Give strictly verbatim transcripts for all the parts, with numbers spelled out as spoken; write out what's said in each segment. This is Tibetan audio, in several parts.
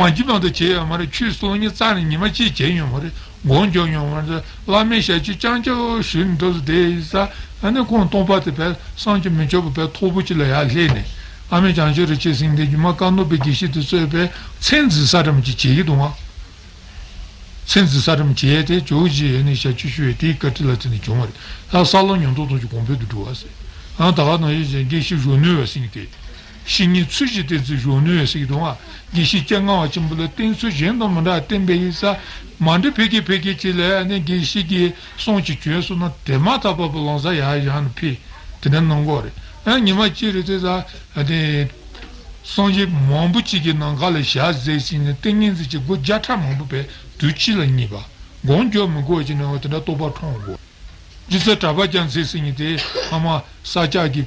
མ་བགྱིས་མ་གཏོགས་བྱས་ཡོད་མ་རེད། ཆོས་གསུང་ཉིན་རྩ་ནས་ཉི་མ་གཅིག་བྱས་ཡོད་མ་རེད། མགོ་འགྱོག་ཡོད་མ་རེད། བླ་མའི་ཞབས་ཕྱི་རྐྱང་རྐྱང་ཞུས་འདུག་བསྡད་ཡིན་ས། ཨ་ནི་ཁོང་སྟོང་པ་དེ་བས་བསམ་གྱིས་མི་ཁྱབ་པ་བས་མཐོ་པོ་ཅིག་ལ་ཡར་སླེབས་ནས། ཨ་མའི་བྱང་ཆུབ་རིན་ཆེན་སེང་གེ་སྒྱུ་མ་བཀའ་ནོར་བུའི་དགེ་བཤེས་དེ་གཙོས་པའི་མཚན་འཛིན་ས་འདྲ་མོ་ཅིག་བྱེད་ཀྱི་འདུག་ཨང་། མཚན་འཛིན་ས་འདྲ་མོ་བྱས་ཏེ་ཇོ་བོ་རྗེ་ཡོད་ནས་ཞབས་ཕྱི་ཞུ་བའི་དེའི་བཀའ་དྲིན་ལ་བརྟེན་ནས་བྱུང་བ་རེད། ད་ས་ལམ་ཉུང་མཐོ་ཙམ་གྱི་གོང་འཕེལ་དུ་འགྲོ་བ་ཟེར། ཨ་ད་ག་ནང་བཞིན་དགེ་བཤེས་གཞོན་ནུ་བ་སེང་གེ་དེ། བཤེས་གཉེན་ཚུལ་བཞིན་བསྟེན་ཚུལ་གཞོན་ནུ་ཡང་ཟེར་གྱི་འདུག་ཨ། དགེ་བཤེས་སྤྱན་སྔ་བ་ཆེན་པོ་ལ་བསྟེན་ཚུལ་གཞན་དང་མི་འདྲ་བ་བསྟེན་པའི་ཡིན་ས། མ་འདྲི་ཕལ་སྐད་ཕལ་སྐད་ཅིག་ལ་ནི་དགེ་བཤེས་ཀྱི་གསུང་ཅིག་བྱོན་སོང་ན་དེ་མ་ཐག་པ་བུ་ལོང་ས་ཡར་བཞག་ནས་ཕེབས། དེ་འདྲ་གནང་གི་རེད། ཨ་ཉི་མ་གཅིག་རེ་ཚེ་ས་དེ་སངས་རྒྱས་མང་པོ་གཅིག་གི་ནམ་མཁའ་ལ་ཞལ་གཟིགས་ཟིན་ནས་ཏིང་ངེ་འཛིན་གྱི་སྒོ་བརྒྱ་ཕྲག་མང་པོ་བས་དུས་གཅིག་ལ་རྙེད་པ། དགོངས་འགྱོད་མི་དགོས་ཀྱི་ནང་དེ་འདྲ་རྟོགས་པ་འཁྲུངས་དགོས། རྗེ་བཙུན་གྲགས་པ་རྒྱལ་མཚན་ཟེར་མཁན་དེ་ཕ་མ་ས་སྐྱ་གི་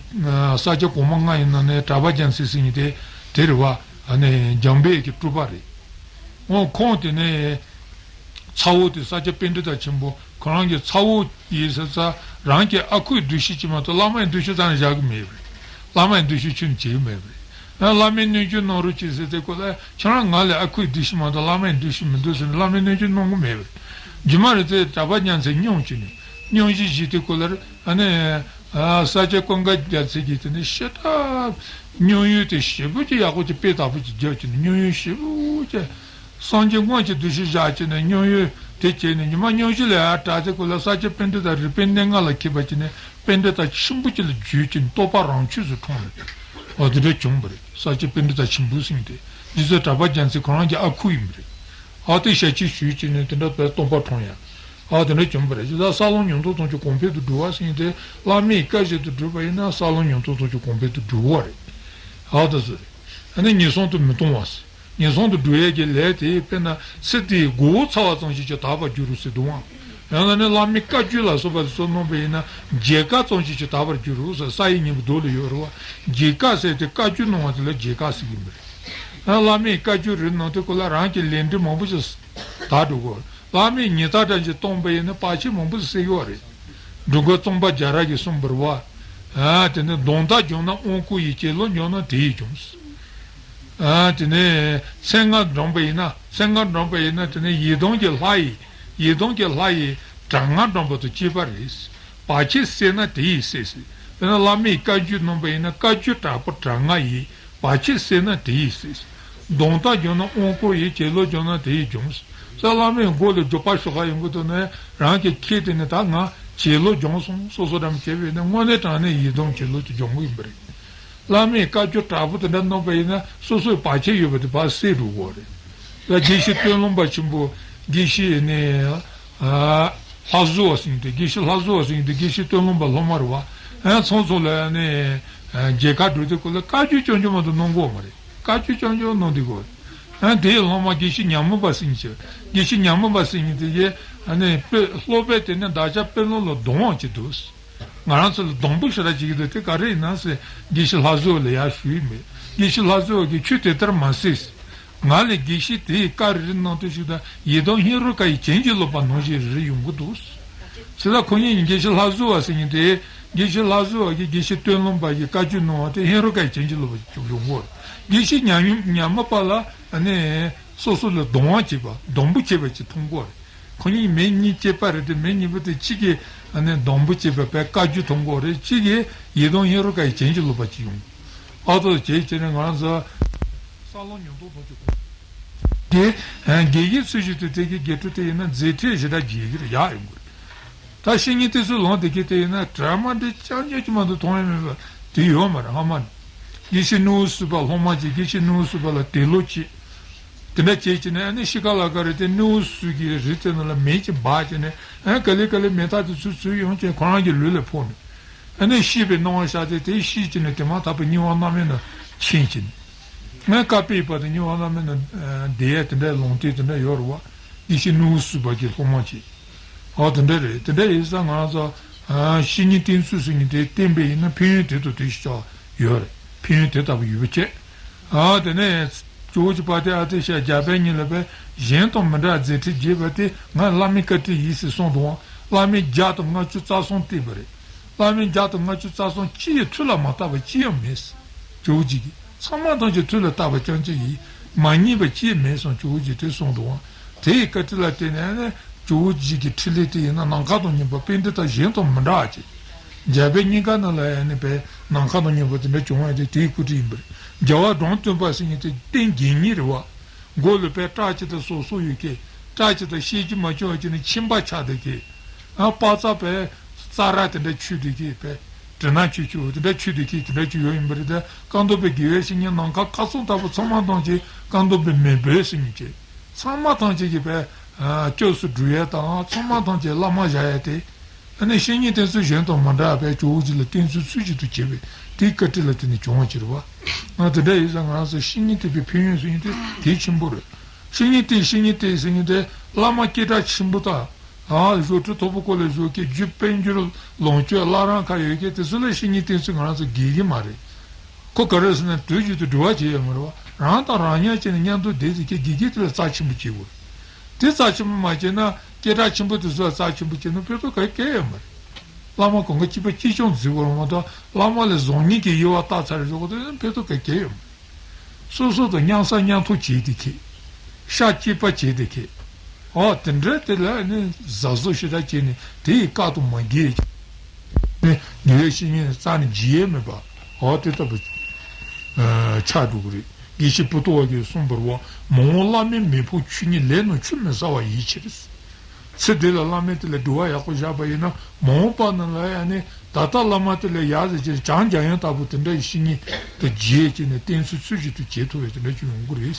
ས་སྐྱ་གོང་མ་ལྔ་ཡི་ནང་ནས་གྲགས་པ་རྒྱལ་མཚན་ཟེར་མཁན་དེ་དེ་རེད་བ། ཨ་ནི་འཇམ་དཔལ་གྱི་སྤྲུལ་པ་རེད། འོ་ཁོང་དེ་ནས་ཚ་བོ་དེ་ས་སྐྱ་པཎྜི་ཏ་ཆེན་པོ་ཁོ་རང་གི་ཚ་བོ་ཡིན་ས་ས་རང་གི་ཨ་ཁུའི་འདུ་ཤེས་ཀྱི་མ་གཏོགས་བླ་མའི་འདུ་ཤེས་རྩ་ནས་བཞག་གི་མེད་པ་རེད། བླ་མའི་འདུ་ཤེས་ཁྱོན་ནས་བྱེད་ཀྱི་མེད་པ་རེད། ཨ་བླ་མའི་སྣོད་བཅུད་གནང་རོགས་གྱིས་ཟེར་དེ་ཁོ་ལ་ཁྱེད་རང་ང་ལས་ཨ་ཁུའི་འདུ་ཤེས་མ་གཏོགས་བླ་མའི་འདུ་ཤེས་མི་འདུག་ཟེར་ནས་བླ་མའི་སྣོད་བཅུད་གནང་གི་མེད་པ་རེད། རྗེས་མ་རེད་ཚེ་གྲགས་པ་རྒྱལ་མཚན་སྙུང་བྱས་ནས་སྙུང་གཞི་བཞི་དེ་ཁོ་ལ་ཨ་ནི་ས་སྐྱ་ཀུན་དགའ་རྒྱལ་མཚན་གྱིས་དེ་ནས་ཤི་ཐབས་སྙུང་ཡུལ་དེ་ཞེ་པོ་ཅིག་ཡག་པོ་ཅིག་དཔེ་དག་པོ་ཅིག་བརྒྱབ་བྱས་ནས་སྙུང་ཡུལ་ཞེ་པོ་ཅིག་སངས་རྒྱས་དངོས་ཀྱི་འདུ་ཤེས་བཞག་བྱས་ནས་སྙུང་ཡུལ་དེ་བྱས་ནས་ཉི་མ་སྙུང་གཞི་ལ་ཡར་དྲག་ཚེ་ཁོ་ལ་ས་སྐྱ་པཎྜི་ཏ་རིག་པའི་གནས་ལྔ་ལ་མཁས་པ་བྱས་ནས་པཎྜི་ཏ་ཆེན་པོ་ཅིག་ལ་བརྒྱུད་བྱས་ནས་རྟོགས་པ་རང་ཆོས་སུ་འཁྲུངས་ནས། འོ་དེ་འདྲ་བྱུང་བ་རེད། ས་སྐྱ་པཎྜི་ཏ་ཆེན་པོ་ཟེར་མཁན་དེ་རྗེ་བཙུན་གྲགས་པ་རྒྱལ་མཚན་ཁོ་རང་གི་ཨ་ཁུ་ཡིན་པ་རེད། ཨ་དེ་ཞལ་ཆེམས་ཞུས་བྱས་ནས་དེ་འདྲ་བས་སྟོན་པ་འཁྲུངས་ཡ། ཨ་དེ་འདྲ་བྱུང་བ་རེད། ཇི་ལྟར་ས་ལམ་ཉུང་མཐོ་ཙམ་གྱི་གོང་འཕེལ་དུ་འགྲོ་བ་ཟེར་མཁན་དེ་བླ་མའི་བཀའ་བཞིན་དུ་བསྒྲུབས་པ་ཡིན་ན་ས་ལམ་ཉུང་མཐོ་ཙམ་གྱི་གོང་འཕེལ་དུ་འགྲོ་བ་རེད། ཨ་དེ་ཟེར། ཨ་ནི་ངན་སོང་དུ་མི་ལྟུང་བ་ཟེར། ངན་སོང་དུ་འགྲོ་ཡས་ཀྱི་ལས་དེ་དཔེར་ན་ཚེ་འདིའི་མགོ་བོ་ཚ་བ་ཙམ་ཞིག་ཀྱང་དག་པར་འགྱུར་རོ་ཟེར་འདུག་ཨང་། ཡང་ན་ནི་བླ་མའི་བཀའ་བརྒྱུད་ལ་སོགས་པ་དེ་ཚོ་གནང་བ་ཡིན་ན་རྒྱལ་ཁ་ཙམ་ཞིག་ཀྱང་དག་པར་འགྱུར་རོ་ཟེར། ས་ཡི་སྙིང་པོ་མདོ་ལ་ཡོད་རེད་བ། རྒྱལ་ཁ་ཟེར་དེ་བཀའ་བརྒྱུད་གནང་བ་དེ་ལ་རྒྱལ་ཁ་ཟེར་གྱི་མ་རེད། ཡང་བླ་མའི་བཀའ་བརྒྱུད་རེ་གནང་དུས་ཁོ་ལ་རང་གི་ལས་འབྲས་མང་པོ་ཞིག་དག་འགྲོ་གི་རེད། བླ་མས་ཉེས་རྩ་འདྲ་ཞིག་བཏང་བ་ཡིན་ན་བར་ཆད་མང་པོ་ཞིག་སེལ་གྱི་ཡོད་རེད། འགྲོ་མགོན་གཙང་པ་རྒྱ་རས་ཀྱིས་གསུངས་པ་རེད་བ། ཨ་དེ་ནས་གདོང་དག་བྱུང་ན་དབང་བསྐུར་ཡིན། བྱིས་བློ་འཇོག་ན་དེ་ཡིས་འཇོམས། ཨ་དེ་ནས་མཚན་སྔགས་བགྲངས་པ་ཡིན་ན་མཚན་སྔགས་བགྲངས་པ་ཡིན་ན་དེ་ནས་ཡི་དམ་གྱི་ལྷ་ཡི་ཡི་དམ་གྱི་ལྷ་ཡི་དྲག་སྔགས་བགྲངས་པ་དང་གཅིག་པ་རེད། བར་ཆད་སེལ་ན་དེ་ཡིས་སེལ་ཟེར། དཔེར་ན་བླ་མའི་བཀའ་བརྒྱུད་གནང་བ་ཡིན་ན་བཀའ་བརྒྱུད་དྲག་པོ་དྲག་སྔགས་ཡིན། བར་ཆད་སེལ་ན་དེ་ཡིས་སེལ། གདོང་དག་བྱུང་ན་དབང་བསྐུར་ཡིན། བྱིས་བློ་འཇོག་ན་དེ་ཡིས་འཇོམས། ས་བླ་མའི་མགོ་ལ་རྒྱུག་པ་ཤོག་ཁ་ཡོང་གི་འདུག་ན་རང་གི་ཁྱེད་དེ་ནི་ད་ང་བྱིས་བློ་འཇོམས་སོང་སོ་སོ་རམ་བྱས་པས་ན་དངོས་གནས་དྲང་གནས་ཡི་དམ་བྱིས་བློ་དེ་འཇོམས་གི་ཡིན་པ་རེད། བླ་མས་བཀའ་བརྒྱུད་དྲག་པོ་དེ་འདྲ་གནང་པ་ཡིན་ན་སོ་སོའི་བར་ཆད་ཡོད་པ་དེ་ཕར་སེལ་འགྲོ་གི་རེད། ད་དགེ་བཤེས་སྟོན་ལུང་པ་ཆེན་པོ་དགེ་བཤེས་ནི། ལྷ་བཟོ་བ་ཟེར་མཁན་དེ་དགེ་བཤེས་ལྷ་བཟོ་བ་ཟེར་མཁན་དེ་དགེ་བཤེས་སྟོན་ལུང་པ་སློབ་མ་རེད་བ། ཨ་ཚང་ཚང་ལ་ནི་མཇལ་ཁ་འགྲོ་དུས་ཁོ་ལ་བཀའ་བརྒྱུད་རྐྱང་རྐྱང་མ་གཏོགས་གནང་གི་ཡོད་མ་རེད། བཀའ་བརྒྱུད་རྐྱང་རྐྱང་གནང་བསྡད་ཀྱི་ཡོད་རེད། ཨ་དེའི་སློབ་མ་དགེ་བཤེས་ཉ་མོ་པ་ཟེར་མཁན་ཅིག་དགེ་བཤེས་ཉ་མོ་པ་ཟེར་མཁན་དེ་ཡས་ཨ་ནི་དཔེ་སློབ་དཔོན་དེ་ནི་བདག་ཅག་དཔོན་སློབ་ལ་སྡང་བ་ཅིག་འདུག་ང་རང་ཚོ་ལ་སྡང་པོ་ཞེ་དྲག་བྱེད་ཀྱི་འདུག་དེ་ག་རེ་ཡིན་ན་ཟེར་དགེ་བཤེས་ལྷ་བཟོ་བ་ལ་ཡར་ཞུས་མེད། དགེ་བཤེས་ལྷ་བཟོ་བ་གིས་ཁྱོད་དེ་ལྟར་མ་ཟེར། ང་ལས་དགེ་བཤེས་དེས་བཀའ་རེ་རེ་གནང་དུས་ཤིག་དང་ཡི་དམ་ཧེ་རུ་ཀ་ཡི་བྱིན་གྱིས་རློབ་པ་ནང་བཞིན་རེ་རེ་ཡོང་གི་འདུག་ཟེར་ལ་ཁོ་གཉིས་ཀྱིས་དགེ་བཤེས་ལྷ་བཟོ་བ་ཟེར་མཁན་དེ་དགེ་བཤེས་ལྷ་བཟོ་བ་གིས་དགེ་བཤེས་སྟོན་ལུང་པ་གི་བཀའ་བརྒྱུད་གནང་བ་དེ་ཧེ་རུ་ཀ་ཡི་བྱིན་གྱིས་རློབ་པ་ཅིག་ཡོང་གི་རེད། དགེ་བཤེས་ཉ་ཉ་མོ་པ་ལ་ནི་སོ་སོ་ལ་སྡང་བ་བྱེད་པ་སྡང་པོ་བྱེད་པ་ཅིག་མཐོང་གི་རེད། ཁོ་གཉིས་མི་གཉིས་སྐྱེས་པ་རེད་དེ་མི་གཉིས་པོ་དེ་གཅིག་གིས་ནི་སྡང་པོ་བྱེད་པ་བས་བཀའ་བརྒྱུད་མཐོང་གི་རེད། གཅིག་གིས་ཡི་དམ་ཧེ་རུ་ཀ་ཡི་བྱིན་གྱིས་རློབ་པ་ཅིག་ཡོང་། ཨ་ཏོ་བྱས་བྱས་ནས་ང་རང་ཚོ་ས་ལམ་ཉུང་མཐོ་ཐོག་ཅིག་གོ། དེ་དགེ་བཤེས་ཚུལ་བཞིན་དུ་དེ་གི་དགེ་ཕྲུག་དེ་ཡིན་ན་མཛད་འཕྲིན་ཞེ་དྲག་རྒྱས་ཀྱི་རེད་ཡག་ཡོང་གི་རེད། ད་བཤེས་གཉེན་དེ་ཚོའི་ལམ་དེ་གི་དེ་ཡིན་ན་གྲ་མ་འདི་རྐྱང་རྐྱང་གི་མ་གཏོགས་མཐོང་ཡ་མེད་པ་དེ་ཡོད་མ་རེད་ཧ་མ་ནི། དགེ་བཤེས་ནུ་བོ་སུ་པ་སློབ་མ་གཅིག་དགེ་བཤེས་ནུ་བོ་སུ་པ་ལ་དེ་ལོ་གཅིག་དེ་འདྲ་བྱས་ཀྱི་ནས་ཨ་ནི་ཤི་ཁ་ལ་ཁ་རེད་དེ་ནུ་བོ་སུ་གི་རི་རྩེ་ནང་ལ་མེ་གཅིག་འབར་ཀྱི་ནས་ཨ་ག་ལེ་ག་ལེ་མེ་སྟག་དེ་ཚུར་ཚུར་ཡོང་ཀྱི་ཁོ་རང་གི་ལུས་ལ་ཕོག་ནས་ཨ་ནི་ཤི་བའི་སྣང་བ་ཤར་ཏེ་དེ་ཤི་ཀྱི་ནས་དེ་མ་ཐག་པའི་སྙིང་བ་རྣམ་སྨིན་ནང་ཕྱིན་ཀྱི་ནས་ཨ་བཀའ་པའི་བར་དུ་སྙིང་བ་རྣམ་སྨིན་ནང་བསྡད་ཡ་དེ་འདྲའི་ལུང་བསྟན་དེ་འདྲ་ཡོད་རེད་བ། དགེ་བཤེས་ནུ་བོ་སུ་པ་གི་སློབ་མ་གཅིག་ཨོ་དེ་འདྲ་རེད། དེ་འདྲ་ཡིན་ཙང་ང་རང་ཚོ་ཨ་བཤེས་གཉེན་བསྟེན་ཚུལ་ཟེར་མཁན་དེ་བསྟེན་པ་ཡིན་ན་ཕན་ཡོན་དེ་དང་དེ་ཞིག་ཡོད་རེད། ཕན་ཡོན་དེ་ལྟ་བུ་ཡོད་པ་བྱས། ཨ་དེ་ནས་ཇོ་བོ་རྗེ་དཔལ་ལྡན་ཨ་ཏི་ཤ་རྒྱ་བལ་གཉིས་ལ་བས་གཞན་དང་མི་འདྲ་བ་མཛད་འཕྲིན་རྒྱས་པ་དེ་ང་བླ་མའི་བཀའ་དྲིན་ཡིན་ཟེར་གསུངས་འདུག་བ། བླ་མས་བརྒྱ་དང་ལྔ་བཅུ་རྩ་གསུམ་བསྟན་པ་རེད། བླ་མས་བརྒྱ་དང་ལྔ་བཅུ་རྩ་གསུམ་ཅི་ཡང་ཐུགས་ལ་མ་བཏགས་པ་ཅི་ཡང་མེད་ཟེར། ཇོ་བོ་རྗེ་གིས། ཚང་མ་ཐམས་ཅད་ཐུགས་ལ་བཏགས་པ་རྐྱང་རྐྱང་ཡིན། མ་རྙེད་པ་ཅིས་མེད་གསུངས། ཇོ་བོ་རྗེས་དེ་གསུངས་འདུག་པ། དེ་ཡི་བཀའ་དྲིན་ལ་བརྟེན་ནས་ནི་ཇོ་བོ་རྗེ་གི་ཕྲིན་ལས་དེ་ཡིན་ན་ནམ་མཁའ་དང་མཉམ་པ། པཎྜི་ཏ་གཞན་དང་མི་འདྲ་བ་ཅིག། འཇམ་དཔལ་རྙིང་ག་ནང་ལ་ཡང་ནི་དཔེ་ནམ་མཁའ་དང་མཉམ་པ་དེ་འདྲ་བྱུང་བ་དེ་དེའི་སྐུ་དྲིན་ཡིན་པ་རེད། རྒྱལ་བ་འབྲོམ་སྟོན་པ་ཟེར་མཁན་དེ་རྟེན་དགེ་བསྙེན་རེད་པ། མགོ་ལ་དཔེ་སྐྲ་ཅིག་དང་སོ་སོ་ཡོད་མཁན། སྐྲ་ཅིག་དང་བཤད་རྒྱུ་མ་བྱུང་བ་ཅིག་ནི་ཁྱིམ་པ་ཆགས་བསྡད་མཁན། ཨ། དཔའ་རྩལ་དཔེ་རྩྭ་ར་དེ་འདྲ་ཆོད་བསྡད་མཁན། དཔེ་དྲི་ནག་ཆོད་ཆོད་དེ་འདྲ་ཆོད་བསྡད་མཁན་དེ་འདྲ་ཅིག་ཡོད་ཡིན་པ་རེད། དེ་བཀའ་གདམས་པའི་དགེ་བའི་བཤེས་གཉེན་ནམ་མཁའ་སྐར་ཚོགས་ལྟ་བུ་ཚང་མ་ཐམས་ཅད་བཀའ་གདམས་པའི་མེས་པོ་ཟེར་མཁན་ཅིག། ཚང་མ་ཐམས་ཅད་ཀྱིས་དཔེ་སྐྱབས་སུ་འགྲོ་ཡས་དང་། ཚང་མ་ཐམས་ཅད་བླ་མ་བཞག་ཡས་དེ། ཨ་ནི་བཤེས་གཉེན་བསྟེན་ཚུལ་གཞན་དང་མི་འདྲ་བའི་ཇོ་བོ་རྗེ་ལ་བསྟེན་ཚུལ་ཚུལ་བཞིན་དུ་བྱས་པའི་དེའི་བཀའ་དྲིན་ལ་བརྟེན་ནས་བྱུང་བ་ཅིག་རེད་པ། ང་དེ་འདྲ་ཡིན་ཙང་ང་རང་ཚོ་བཤེས་གཉེན་བསྟེན་པའི་ཕན་ཡོན་ཟེར་མཁན་དེ་གལ་ཆེན་པོ་རེད། བཤེས་གཉེན་བསྟེན་བཤེས་གཉེན་བསྟེན་ཟེར་མཁན་དེ་བླ་མ་སྐད་གྲགས་ཆེན་པོ་དང་། ཨ། བཞུགས་ཁྲི་མཐོ་པོ་སྐོར་ལ་བཞུགས་མཁན། རྒྱུ་དཔལ་འབྱོར་ལོངས་སྤྱོད་བླ་རང་ཁ་ཡོད་མཁན་དེ་ཚོ་ལ་བཤེས་གཉེན་བསྟེན་ཚུལ་ང་རང་ཚོ་འགལ་གྱི་མ་རེད། ཁོ་ག་རེ་ཟེར་ན་དུས་རྒྱུན་དུ་འབྲེལ་བ་བྱེད་ཡོད་མ་རེད་པ། རང་དང་རང་མཉམ་བྱས་ནས་མཉམ་དུ་བསྡད་ཟེར་མཁན་དགེ་རྒན་དེ་ལ་རྩ་ཆེན་པོ་བྱེད་དགོས། དེ་རྩ་ཆེན་པོ་མ་བྱས་ན། སྐད་གྲགས་ཆེན་པོ་དེ་ཚོ་ལ་རྩ་ཆེན་པོ་བྱས་ན་ཕན་ཐོགས་ག་གེ་ཡོད་མ་རེད། བླ་མ་གང་ག་གཅིག་པ་གཅིག་རྐྱང་འཛིན་དགོས་མ་གཏོགས། བླ་མ་ལ་བཟང་ངན་གྱི་དབྱེ་བ་བལྟས་ཚར་རེ་བཞག་དེ་ཕན་ཐོགས་ག་གེ་ཡོད་མ་རེད། སོ་སོ་དང་མཉམ་ཟ་མཉམ་འཐུང་བྱས་ཏེ་ཁེ། ཤ་གཅིག་པ་བྱས་ཏེ་ཁེ། ཨོ། དེ་འདྲ་དེ་ལ་ནི་གཟབ་གཟབ་ཞེ་དྲག་བྱས་ནས་དེ་ཡི་བཀའ་དང་མ་འགལ་ནས། དགེ་བའི་བཤེས་གཉེན་རྩ་ནས་བརྗེད་ཡས་མེད་པ། ཨོ། དེ་ལྟ་བུ་ཆགས་འགྲོ་གི་རེད། དགེ་བཤེས་པོ་ཏོ་བ་གིས་གསུངས་པ་རེད་པ། མ་འོངས་བླ་མའི་མི་ཕམ་ཆོས་ཉིད། ལས་རྣམས་ཆུད་མི་ཟ་བ་ཡིད་ཕྱིར། ཚེ་འདི་ལ་བླ་མ་དེ་ལ་དྲི་བ་ཡག་པོ་བཞག་པ་ཡིན་ན། མ་འོངས་པ་ནང་ལ་ཡང་ནི་ད་ལྟ་བླ་མ་དེ་ལ་ཡག་ཟེར་གྱི་བྱམས་སྐྱོང་ཡོན་ལྟ་བུ་དེ་འདྲ་ཡི་བཤེས་གཉེན་དེ་བརྗེད་བྱས་ནས་བསྟེན་ཚུལ་ཚུལ་བཞིན་དུ་བྱེད་ཐུབ་པའི་དེ་འདྲ་ཅིག་ཡོང་གི་རེད།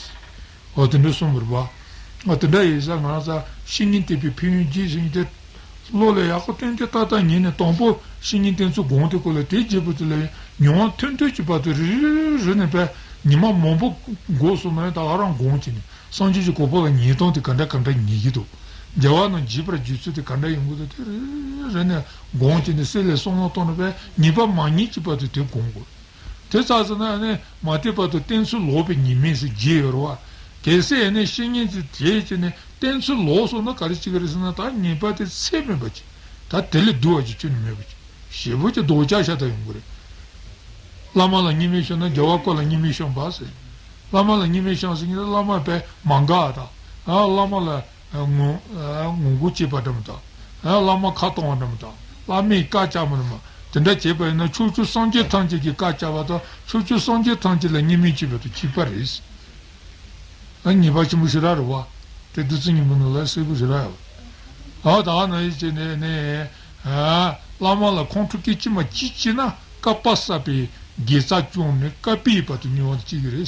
འོ། དེ་འདྲ་གསུངས་པ་རེད་པ། འོ། དེ་འདྲ་ཡིན་ཙང་ང་རང་ཚོ་བཤེས་གཉེན་བསྟེན་པའི་ཕན་ཡོན་བརྗེད་ཟེར་མཁན་དེ། བློ་ལ་ཡག་པོ་བསྟེན་ཏེ་ཏག་ཏག་ཉིད་ནས་དང་པོ་བཤེས་གཉེན་བསྟེན་ཚུལ་དགོངས་ཏེ་ཁོ་ལ་དེའི་རྗེས་པོ་དེ་ལ་མྱོང་བ་ཐོན་ཐོན་གྱི་བར་དུ་རེ་རེ་རེ་རེ་ནས་དཔེ་ཉི་མ་མང་པོ་འགོར་སོང་ན་ཡང་ད་ག་རང་སྒོམ་བྱས་ནས་སངས་རྒྱས་ཀྱི་གོ་འཕང་ལ་ངེས་སྟངས་དེ་ག་འདྲ་ག་འདྲ་ངེས་ཀྱི་འདུག། རྒྱལ་བ་རྣམས་བརྗེད་པར་འགྱུར་ཚུལ་དེ་ག་འདྲ་ཡོང་གི་འདུག། དེ་རེ་རེ་ནས་སྒོམ་བྱས་ནས་སེམས་ལ་བསམ་བློ་བཏང་ནས་དཔེ་ཉེས་པ་མ་ངེས་ཀྱི་བར་དུ་དེ་སྒོམ་དགོས། དེ་ཙམ་ཟེར་ན་ནི་མ་བསྟེན་བར་དུ་བསྟེན་ཚུལ་ལོག་པའི་ཉེས་དམིགས་ཟེར་བརྗེད་ཡོད་རེད་པ། གལ་སྲིད་ནི་བཤེས་གཉེན་ཚོས་དེ་བྱས་ནས་བསྟེན་ཚུལ་ལོག་སོང་ན་ག་རེ་བྱེད་ཀྱི་རེད་ཟེར་ན། ད་ཉེས་པ་དེ་ཚད་མེད་པ་ཅིག། ད་དེ་ལས་བསྡུ་བ་ཅིག་ཁྱོན་ནས་མེད་པ་ཅིག། ཞེ་པོ་ཅིག་ལྡོག་ཆ་ཤ་སྟག་ཡོང་གི་རེད། བླ་མ་ལ་བརྙས་སྨོད་ཤོར་ན་རྒྱལ་བ་སྐུ་ལ་བརྙས་སྨོད་ཤོར་བ་ཟེར། བླ་མ་ལ་བརྙས་སྨོད་ཤོར་ཟེར་མཁན་དེ་བླ་མ་དཔེ་མ་དགའ་བ་དང་། ཨ། བླ་མ་ལ་ངོ་ངོ་རྒོལ་བྱེད་པ་འདྲ་མོ་དང་། ཨ། བླ་མ་ཁ་གཏོང་བ་འདྲ་མོ་དང་། བླ་མའི་བཀའ་བཅག་པ་འདྲ་མོ། དེ་འདྲ་བྱས་པ་ཡིན་ན་ཕྱོགས་བཅུའི་སངས་རྒྱས་ཐམས་ཅད་ཀྱི་བཀའ་བཅག་པ་དང་། ཕྱོགས་བཅུའི་སངས་རྒྱས་ཐམས་ཅད་ལ་བརྙས་སྨོད་བྱེད་པ་དང་གཅིག་པ་རེད། ཨ། ཉེས་པ་ཆེན་པོ་ཞེ་དྲག་རེད་པ། དེ་བདུད་རྩི་ཉིན་མོ་ནང་ལ་གསལ་པོ་ཞེ་དྲག་ཡོད། ཨ། ད་ག་ནང་བཞིན་བྱས་ནས་ནས། ཨ། བླ་མ་ལ་ཁོང་ཁྲོ་སྐད་ཅིག་མ་གཅིག་སྐྱེས་ན་བསྐལ་པ་བསགས་པའི་དགེ་རྩ་བཅོམ་ནས་བསྐལ་པའི་བར་དུ་དམྱལ་བ་དུ་སྐྱེ་གི་རེད།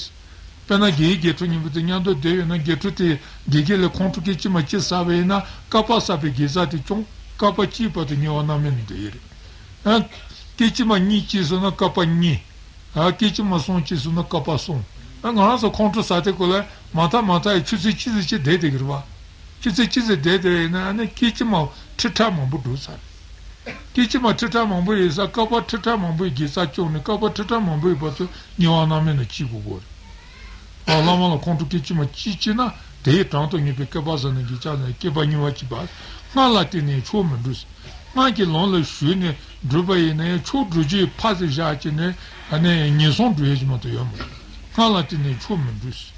དཔེར་ན་དགེ་བའི་དགེ་ཕྲུག་གཉིས་པོ་དེ་མཉམ་དུ་བསྡད་ཡོད་ན། དགེ་ཕྲུག་དེས་དགེ་རྒན་ལ་ཁོང་ཁྲོ་སྐད་ཅིག་མ་གཅིག་བསགས་པ་ཡིན་ན་བསྐལ་པ་བསགས་པའི་དགེ་རྩ་དེ་བཅོམ། བསྐལ་པ་གཅིག་བར་དུ་དམྱལ་བ་མནར་མེད་ནང་སྡོད་ཡོད་རེད། ཨ། སྐད་ཅིག་མ་གཉིས་སྐྱེས་སོང་ན་བསྐལ་པ་གཉིས། ཨ། སྐད་ཅིག་མ་གསུམ་སྐྱེས་སོང་ན་བསྐལ་པ་གསུམ། ཨ། ང་རང་ཚོ་ཁོང་ཁྲོ་ཟ་དེ་ཀོ་ལ་མ་མཐའ་མ་མཐའ་ཡི་ཆུ་ཚོད་གཅིག་ཙམ་ཅིག་བསྡད་བསྡད་ཀྱི་རེད་པ། ཆུ་ཚོད་གཅིག་ཙམ་བསྡད་བསྡད་ཡིན་ན་ཨ་ནི་སྐད་ཅིག་མ་ཁྲི་ཕྲག་མང་པོ་འགྲོ་ཚར་རེད། སྐད་ཅིག་མ་ཁྲི་ཕྲག་མང་པོ་ཡོད་ས། བསྐལ་པ་ཁྲི་ཕྲག་མང་པོའི་དགེ་རྩ་བཅོམ་ནས་བསྐལ་པ་ཁྲི་ཕྲག་མང་པོའི་བར་དུ་དམྱལ་བ་མནར་མེད་ནང་སྐྱེ་དགོས་ཀྱི་རེད། ཨ། བླ་མ་ལ་ཁོང་ཁྲོ་སྐད་ཅིག་མ་གཅིག་སྐྱེས་ན་དེའི་གྲངས་དང་ངེས་པའི་བསྐལ་པ་བསགས་ནས་གི་ཆགས་ནས་སྐྱེས་པ་དམྱལ་བ་སྐྱེས་པ། སྔགས་ལ་བརྟེན་ནས་མཆོག་མི་འགྲུབ། སྔགས་ཀྱི་ལམ་ལ་ཞུགས་ནས་བསྒྲུབས་པ་ཡིན་ན་ཡང་མཆོག་སྒྲུབ་རྒྱུའི་ཕ་ཟེར་བཞག་བྱས་ནས་ཨ་ནི་ངན་སོང་འགྲོ་ཡས་ཅིག་མ་གཏོགས་ཡོད་མ་རེད། སྔགས་ལ་བརྟེན་ནས་མཆོག་མི་འགྲུབ།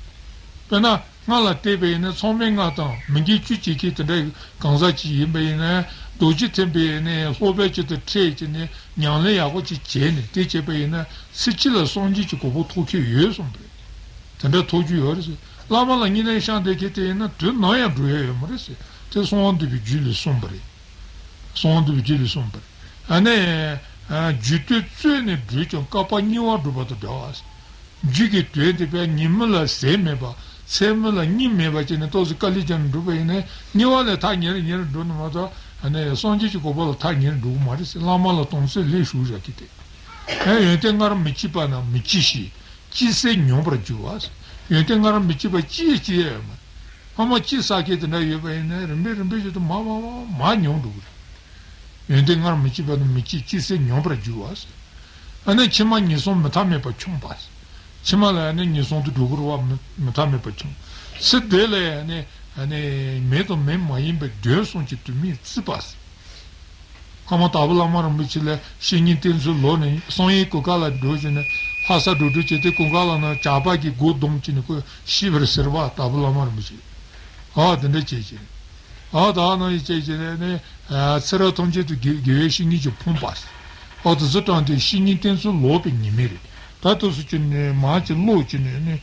དཔེར་ན། སྔགས་ལ་བལྟས་པ་ཡིན་ན་མཚམས་མེད་ལྔ་དང་མི་དགེ་བཅུ་སྐྱེ་མཁན་དེ་འདྲ་གང་ཟག་ཅིག་ཡིན་པ་ཡིན་ན། རྡོ་རྗེ་ཐེག་པའི་ནས་སློབ་དཔོན་ཅིག་ཏུ་འཕྲད་ཅིག་ནས་ཉམས་ལེན་ཡག་པོ་ཅིག་བྱས་ནས་དེ་བྱས་པ་ཡིན་ན་ཚེ་གཅིག་ལ་སངས་རྒྱས་ཀྱི་གོ་འཕང་ཐོབ་ཁེ་ཡོད་གསུངས་པ་རེད། དེ་འདྲ་ཐོབ་རྒྱུ་ཡོད་རེད་ཟེར། བླ་མ་ལ་བརྙས་ལན་བཤད་བསྡད་མཁན་དེ་ཡིན་ན་དུས་ནམ་ཡང་འགྲོ་ཡ་ཡོད་མ་རེད་ཟེར། དེ་གསང་བ་འདུས་པའི་རྒྱུད་ལས་གསུངས་པ་རེད། གསང་བ་འདུས་པའི་རྒྱུད་ལས་གསུངས་པ་རེད། ཨ་ནི། རྒྱུད་སྟོད་རྩོད་ནས་བགྲོད་ཀྱང་བསྐལ་པ་དམྱལ་བར་སྒྲུབ་པ་དང་འདྲ་བ། རྒྱུད་ཀྱི་དོན་དེ་དཔེ་ཉིན་མོ་ལ་ཟས་མེད་པ། མཚན་མོ་ལ་གཉིད་མེད་པ་བྱས་ནས་ཏོག་ཙམ་དཀའ་ལས་བརྒྱབ་ནས་བསྒྲུབས་པ་ཡིན་ན་དམྱལ་བ་ལས་ཐག་ཉེ་རུ་ཉེ་རུ་འགྲོ་ནས་མ་གཏོགས་ཨ་ནི་སངས་རྒྱས་ཀྱི་གོ་འཕང་ལ་ཐག་ཉེ་རུ་འགྲོ་གི་མ་རེད་ཟེར། བླ་མ་ལ་དམ་ཚིག་ལེགས་ཞུགས་བཞག་གི་དེ། ཨེ། ཡོན་ཏན་སྔར་མི་བྱེད་པ་རྣམས་མི་བྱེད་ཞིང་། ཅི་ཟད་མྱོང་བར་འགྱུར་བ། ཡོན་ཏན་སྔར་མི་བྱེད་པ་ཅིའི་ཅི་ཡང་ཡོད་མ་རེད། སྔ་མ་ཅི་བསགས་མཁན་དེ་འདྲ་ཡོད་པ་ཡིན་ན་རིམ་པས་རིམ་པས་བཞིན་དུ་མར་མར་མར་མར་མྱོང་འགྲོ་གི་རེད། ཡོན་ཏན་སྔར་མི་བྱེད་པ་རྣམས་མི་བྱེད་ཅི་ཟད་མྱོང་བར་འགྱུར་བ་ཟེར། ཨ་ནི་ཕྱི་མ་ངན་སོང་མུ་མཐའ་མེད་པར་མཆོངས་པ་ཟེར། ཕྱི་མ་ལ་ཨ་ནི་ངན་སོང་དུ་འགྲོ་གི་རེད་པ། མུ་མུ་མཐའ་མེད་པར་མཆོངས། ཚེ་འདི་ལ་ཨ་ནི་ཨ་ནི་མེ་དང་མེ་མ་ཡིན་པའི་གདོན་གསུམ་གྱི་དུ་མས་བརྩིགས་པ་ཟེར། སྔ་མ་དྭགས་པོ་བླ་མ་རིན་པོ་ཆེ་ལ་བཤེས་གཉེན་བསྟེན་ཚུལ་ལོག་ནས་བསམ་ཡས་གུར་དཀར་ལ་འགྲོ་བྱས་ནས་ ལྷ་ས་འགྲོ་འགྲུལ་བྱས་ཏེ་ཀུན་དགའ་བླ་མ་ཇག་པ་གིས་སྒོ་བརྡུངས་བྱས་ནས་ཁོ་ཤི་བར་ཟེར་བ། དྭགས་པོ་བླ་མ་རིན་པོ་ཆེ། ཨ་དེ་འདྲ་བྱས་བྱས་ནས། ཨ་ད་ནང་བཞིན་བྱས་བྱས་ནས་ནི། ཨ་ཚེ་རབས་ཐམས་ཅད་དུ་དགེ་དགེ་བའི་བཤེས་གཉེན་གྱིས་ཕོངས་པ། ཨ་དེ་ཚོ་དྲངས་ཏེ་བཤེས་གཉེན་བསྟེན་ཚུལ་ལོག་པའི་ཉེས་དམིགས་རེད། ད་དུས་སུ་ཅི་ནས་མར་ཅིག་ཀློག་ཅིག་ནས་ནི།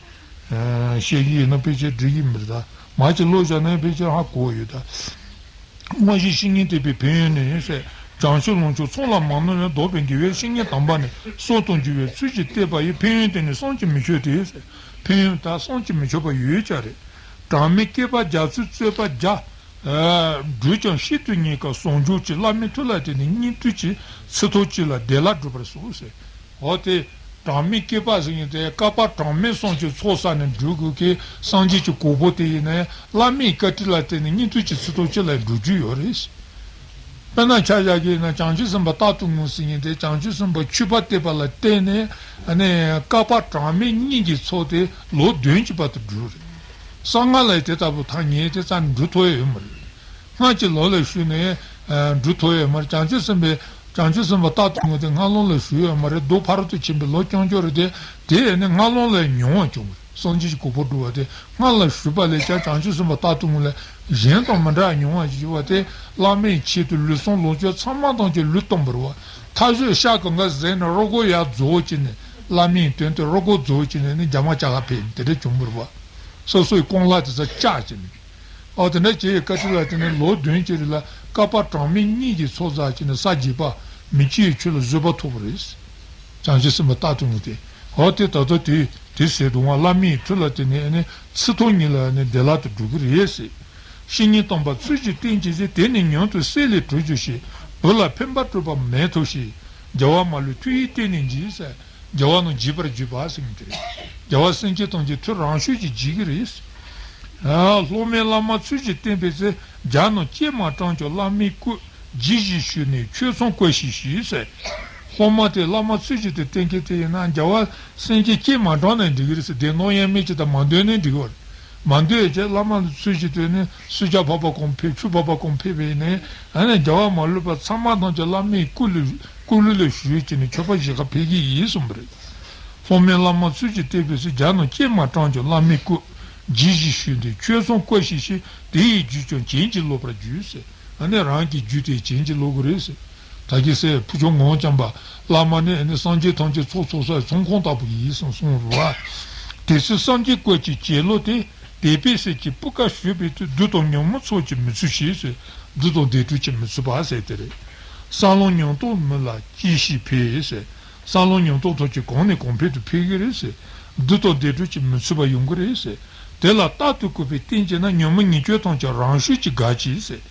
ཨ་བཤད་ཀྱི་ཡིན་ན་ཕལ་ཆེར་འགྲིག་གི་མི་རེད་ད། མར་ཅིག་ཀློག་བཞག་ན་ཕལ་ཆེར་ཧ་གོ་ཡོད་ད། དངོས་གཞི་བཤེས་གཉེན་བསྟེན་པའི་ཕན་ཡོན་ནི་ཟེར། བྱང་ཆུབ་ལོངས་སྤྱོད་ཚོགས་ལ་མ་གནོད་ལ་བདོག་པའི་དགེ་བའི་བཤེས་གཉེན་དམ་པ་ནི་གསོན་དུ་འགྱུར་བའི་ཚུལ་གྱིས་བསྟེན་པ་ཡི་ཕན་ཡོན་དེ་ནི་བསམ་གྱིས་མི་ཆོད་དེ་ཟེར། ཕན་ཡོན་ད་བསམ་གྱིས་མི་ཆོད་པ་ཡོད་ཀྱང་རེད། གྲངས་མེད་བསྐལ་པ་བརྒྱ་ཚུན་རྩོད་པ་བརྒྱ། ཨ་བསྒྲུབས་ཀྱང་ཤིན་ཏུ་ཉེན་ཁ་ཟུང་འཇུག་གཅིག་བླ་མའི་མཐུ་ལ་བརྟེན་ནས་སྙིགས་དུས་ཀྱི་ཚིག་ཐོ་གཅིག་ལ་བདེ་བླག་འགྲུབ་པར་གསུངས་ཟེར། འོ་དེ། གྲངས་མེད་བསྐལ་པ་ཟེར་མཁན་དེ་བསྐལ་པ་གྲངས་མེད་བསམ་གྱིས་ཚོགས་བསགས་ནས་འགྲུབ་དགོས་ཀྱི་སངས་རྒྱས་ཀྱི་གོ་འཕང་དེ་ཡིན་ནའི་བླ་མའི་བཀའ་དྲིན་ལ་བརྟེན་ནས་སྙིགས་དུས་ཀྱི་ཚིག་ཐོ་གཅིག་ལ་འགྲུབ་རྒྱུ་ཡོད་རེད། དཔེར་ན་ཆ་བཞག་གི་ཡིན་ན་བྱང་ཆུབ་སེམས་དཔའ་རྟག་ཏུ་ངུ་ཟེར་མཁན་དེ་བྱང་ཆུབ་སེམས་དཔའ་ཆོས་པ་བསྟེན་པ་ལ་བརྟེན་ནས་ཨ་ནི་བསྐལ་པ་གྲངས་མེད་སྙིགས་ཀྱི་ཚོགས་དེ་ལོ་བདུན་གྱི་བར་དུ་འགྲུབ་རེད། གསང་སྔགས་ལ་དེ་ལྟ་བུ་ཐག་ཉེ་དེ་རྩ་ནས་འགྲུབ་ཐུབ་ཡ་ཡོད་མ་རེད། སྔགས་ཀྱི་ལམ་ལ་ཞུགས་ནས་ཨ་འགྲུབ་ཐུབ་ཡོད་མ་རེད། བྱང་ཆུབ་སེམས་དཔའི་བྱང་ཆུབ་སེམས་དཔའ་རྟག་ཏུ་ངུ་དེ་སྔགས་ལམ་ལ་ཞུགས་ཡོད་མ་རེད། རྡོ་ཕ་རོལ་ཏུ་ཕྱིན་པའི་ལམ་རྐྱང་རྐྱང་རེད་དེ། དེ་ཡང་ནི་སྔགས་ལམ་ལས་མྱོང་བ་བྱུང་བ་རེད། སངས་རྒྱས་ཀྱི་གོ་འཕང་བསྒྲུབས་པ་དེ་སྔགས་ལ་ཞུགས་པ་ལས་ཀྱང་བྱང་ཆུབ་སེམས་དཔའ་རྟག་ཏུ་ངུ་ལས་གཞན་དང་མི་འདྲ་བ་མྱོང་བ་ཞིག་བྱུང་བ་དེ་བླ་མའི་ཆེད་དུ་ལུས་ཟུངས་ལོངས་སྤྱོད་ཚང་མ་ཐམས་ཅད་ལུས་གཏོང་བ་རེད་བ། མཐའ་གཞུག་ཤ་གང་ག་ཟོས་ནས་རོ་ཁོག་ཡར་རྫོགས་བྱས་ནས་བླ་མའི་དོན་དུ་རོ་ཁོག་རྫོགས་བྱས་ནས་ནི་རྒྱ་མ་ལྕགས་ཁ་ཕེབས་དེ་འདྲ་བྱུང་བ་རེད་བ། སོ་སོའི་རྐང་ལག་དེ་ཚོ་བཅག་བྱས་ནས། ཨོ་དེ་འདྲ་བྱས་བཀའ་དྲིན་ལ་བརྟེན་ནས་ལོ་བདུན་གྱི་རིང་ལ་བསྐལ་པ་གྲངས་མེད་གཉིས་ཀྱི་ཚོགས་བསགས་བྱས་ནས་ས་བརྒྱད་པ་མི་སྐྱེ་བའི་ཆོས་ལ་བཟོད་པ་ཐོབ་པ་རེད། བྱང་ཆུབ་སེམས་དཔའ་རྟག་ཏུ་ངུ་དེ། ཨོ་དེ་ད་ལྟ་དེ་དེ་ཟེར་འདུག་བ། བླ་མའི་མཐུ་ལ་བརྟེན་ནས་ཨ་ནི་ཚིག་ཐོ་གཉིས་ལ་ཨ་ནི་བདེ་བླག་ཏུ་འགྲུབ་ཀྱི་རེད་ཟེར། བཤེས་གཉེན་དམ་པ་ཚུལ་གྱིས་བསྟེན་གྱིས་ཟེར། དེ་ནི་མྱུར་དུ་སྲེད་ལས་གྲོལ་འགྱུར་ཞིང་། བུ་ལ་ཕན་པ་སྤྲོད་པ་མེད་ཐོགས་ཤིང་། རྒྱལ་བ་མ་ལུས་མཐུ་ཡིས་བསྟེན་ནས་འཇིགས་ཟེར། རྒྱལ་བ་རྣམས་འཇིགས་པར་བྱེད་པ་ཟེར་མཁན་དེ་རེད། རྒྱལ་བ་སེམས་ཅན་ཐམས་ཅད་མཐུ་རང་ཤུགས་ཀྱིས་འཇིགས་ཀྱི་རེད། ཨ་སློབ་མའི་བླ་མ་ཚུལ་གྱིས་བསྟེན་པའི་ཚེ། རྒྱ་རྣམས་སྐྱེས་མ་གྲངས་ཀྱང་བླ་མའི་སྐུ། འཇིགས་ཤིང་ཞུ་ནས་ཁྱོད་ཚང་བཀོད་ཤིག་ཞེས་ཟེར། སློབ་མ་དེ་བླ་མ་ཚུལ་གྱིས་དེ་བསྟེན་མཁན་དེ་ཡིན་ན་རྒྱལ་བ་སེམས་ཅན་སྐྱེས་མ་གྲངས་ནས་འགྲིག་གི་རེད་ཟེར། སྡེ་སྣོད་ཡས་མས་ཅིག་དང་མ་འདོད་ནས་འགྲིག་གི་རེད། མ་འདོད་ཀྱི་བླ་མ་ཚུལ་གྱིས་དེ་ནི་སུ་ཇ་ཕོར་པ་གང་ཕེབས་ཆུ་ཕོར་པ་གང་ཕེབས་པས་ནི་ཨ་ནི་རྒྱལ་བ་མ་ལུས་པ་ཚང་མ་ཐམས་ཅད་བླ་མའི་སྐུ་ལུས་སྐུ་ལུས་ལ་ཞུགས་ཀྱི་ནི་མཆོད་པ་བཞེས་ཁ་ཕེབས་ཀྱི་ཡིན་གསུངས་པ་རེད། སློབ་མའི་བླ་མ་ཚུལ་གྱིས་བསྟེན་པའི་ཚེ། རྒྱ་རྣམས་སྐྱེས་མ་གྲངས་ཀྱང་བླ་མའི་སྐུ། འཇིགས་ཤིང་ཞུ་ནས་ཁྱོད་ཚང་བཀོད་ཤིག་ཞེས། དེ་ཡི་རྒྱུད་ཀྱང་བྱིན་གྱིས་རློབ་པར་འགྱུར་ཟེར། ཨ་ནི་རང་གི་རྒྱུད་དེ་བྱིན་གྱིས་རློབ་ཀྱི་རེད་ཟེར། ད་གིན་ཟེར་བུ་ཆུང་ངོ་བོ་རྐྱང་པ་བླ་མ་ནི་ཨ་ནི་སངས་རྒྱས་ཐམས་ཅད་ཚོགས་གཙོ་སའི་ཚོགས་ཁང་ལྟ་བུ་ཡིན་གསུངས་གསུངས་རེད་བ། དེ་ཚེ་སངས་རྒྱས་བཀོད་ཀྱི་བྱིན་རླབས་དེ། དད་པའི་ཟེར་གྱིས་སྤུ་ཀ་ཞུས་པའི་དུས། བདུད་དང་ཉོན་མོངས་ཚོགས་ཀྱིས་མི་ཚུགས་ཤིང་ཟེར། བདུད་དང་སྡིག་སྒྲིབ་ཀྱིས་མི་ཚུགས་པ་ཟེར་དེ་རེད། བསམ་ལམ་ཉམས་རྟོགས་མི་ལ་སྐྱེས་ཤིང་འཕེལ་ཟེར། བསམ་ལམ་ཉམས་རྟོགས་ཐམས་ཅད་གོང་ནས་གོང་འཕེལ་དུ་འཕེལ་གྱི་རེད་ཟེར། བདུད་དང་སྡིག་སྒྲིབ་ཀྱིས་མི་ཚུགས་པ་ཡོང་གི་རེད་ཟེར། དེ་ལ་རྟག་ཏུ་བཀུར་བས་བསྟེན་བྱས་ན། ཉོན་མོངས་ཉེས་སྤྱོད་ཐམས་ཅད་རང་ཤུགས་ཀྱིས་འགག་གྱིས་ཟེར།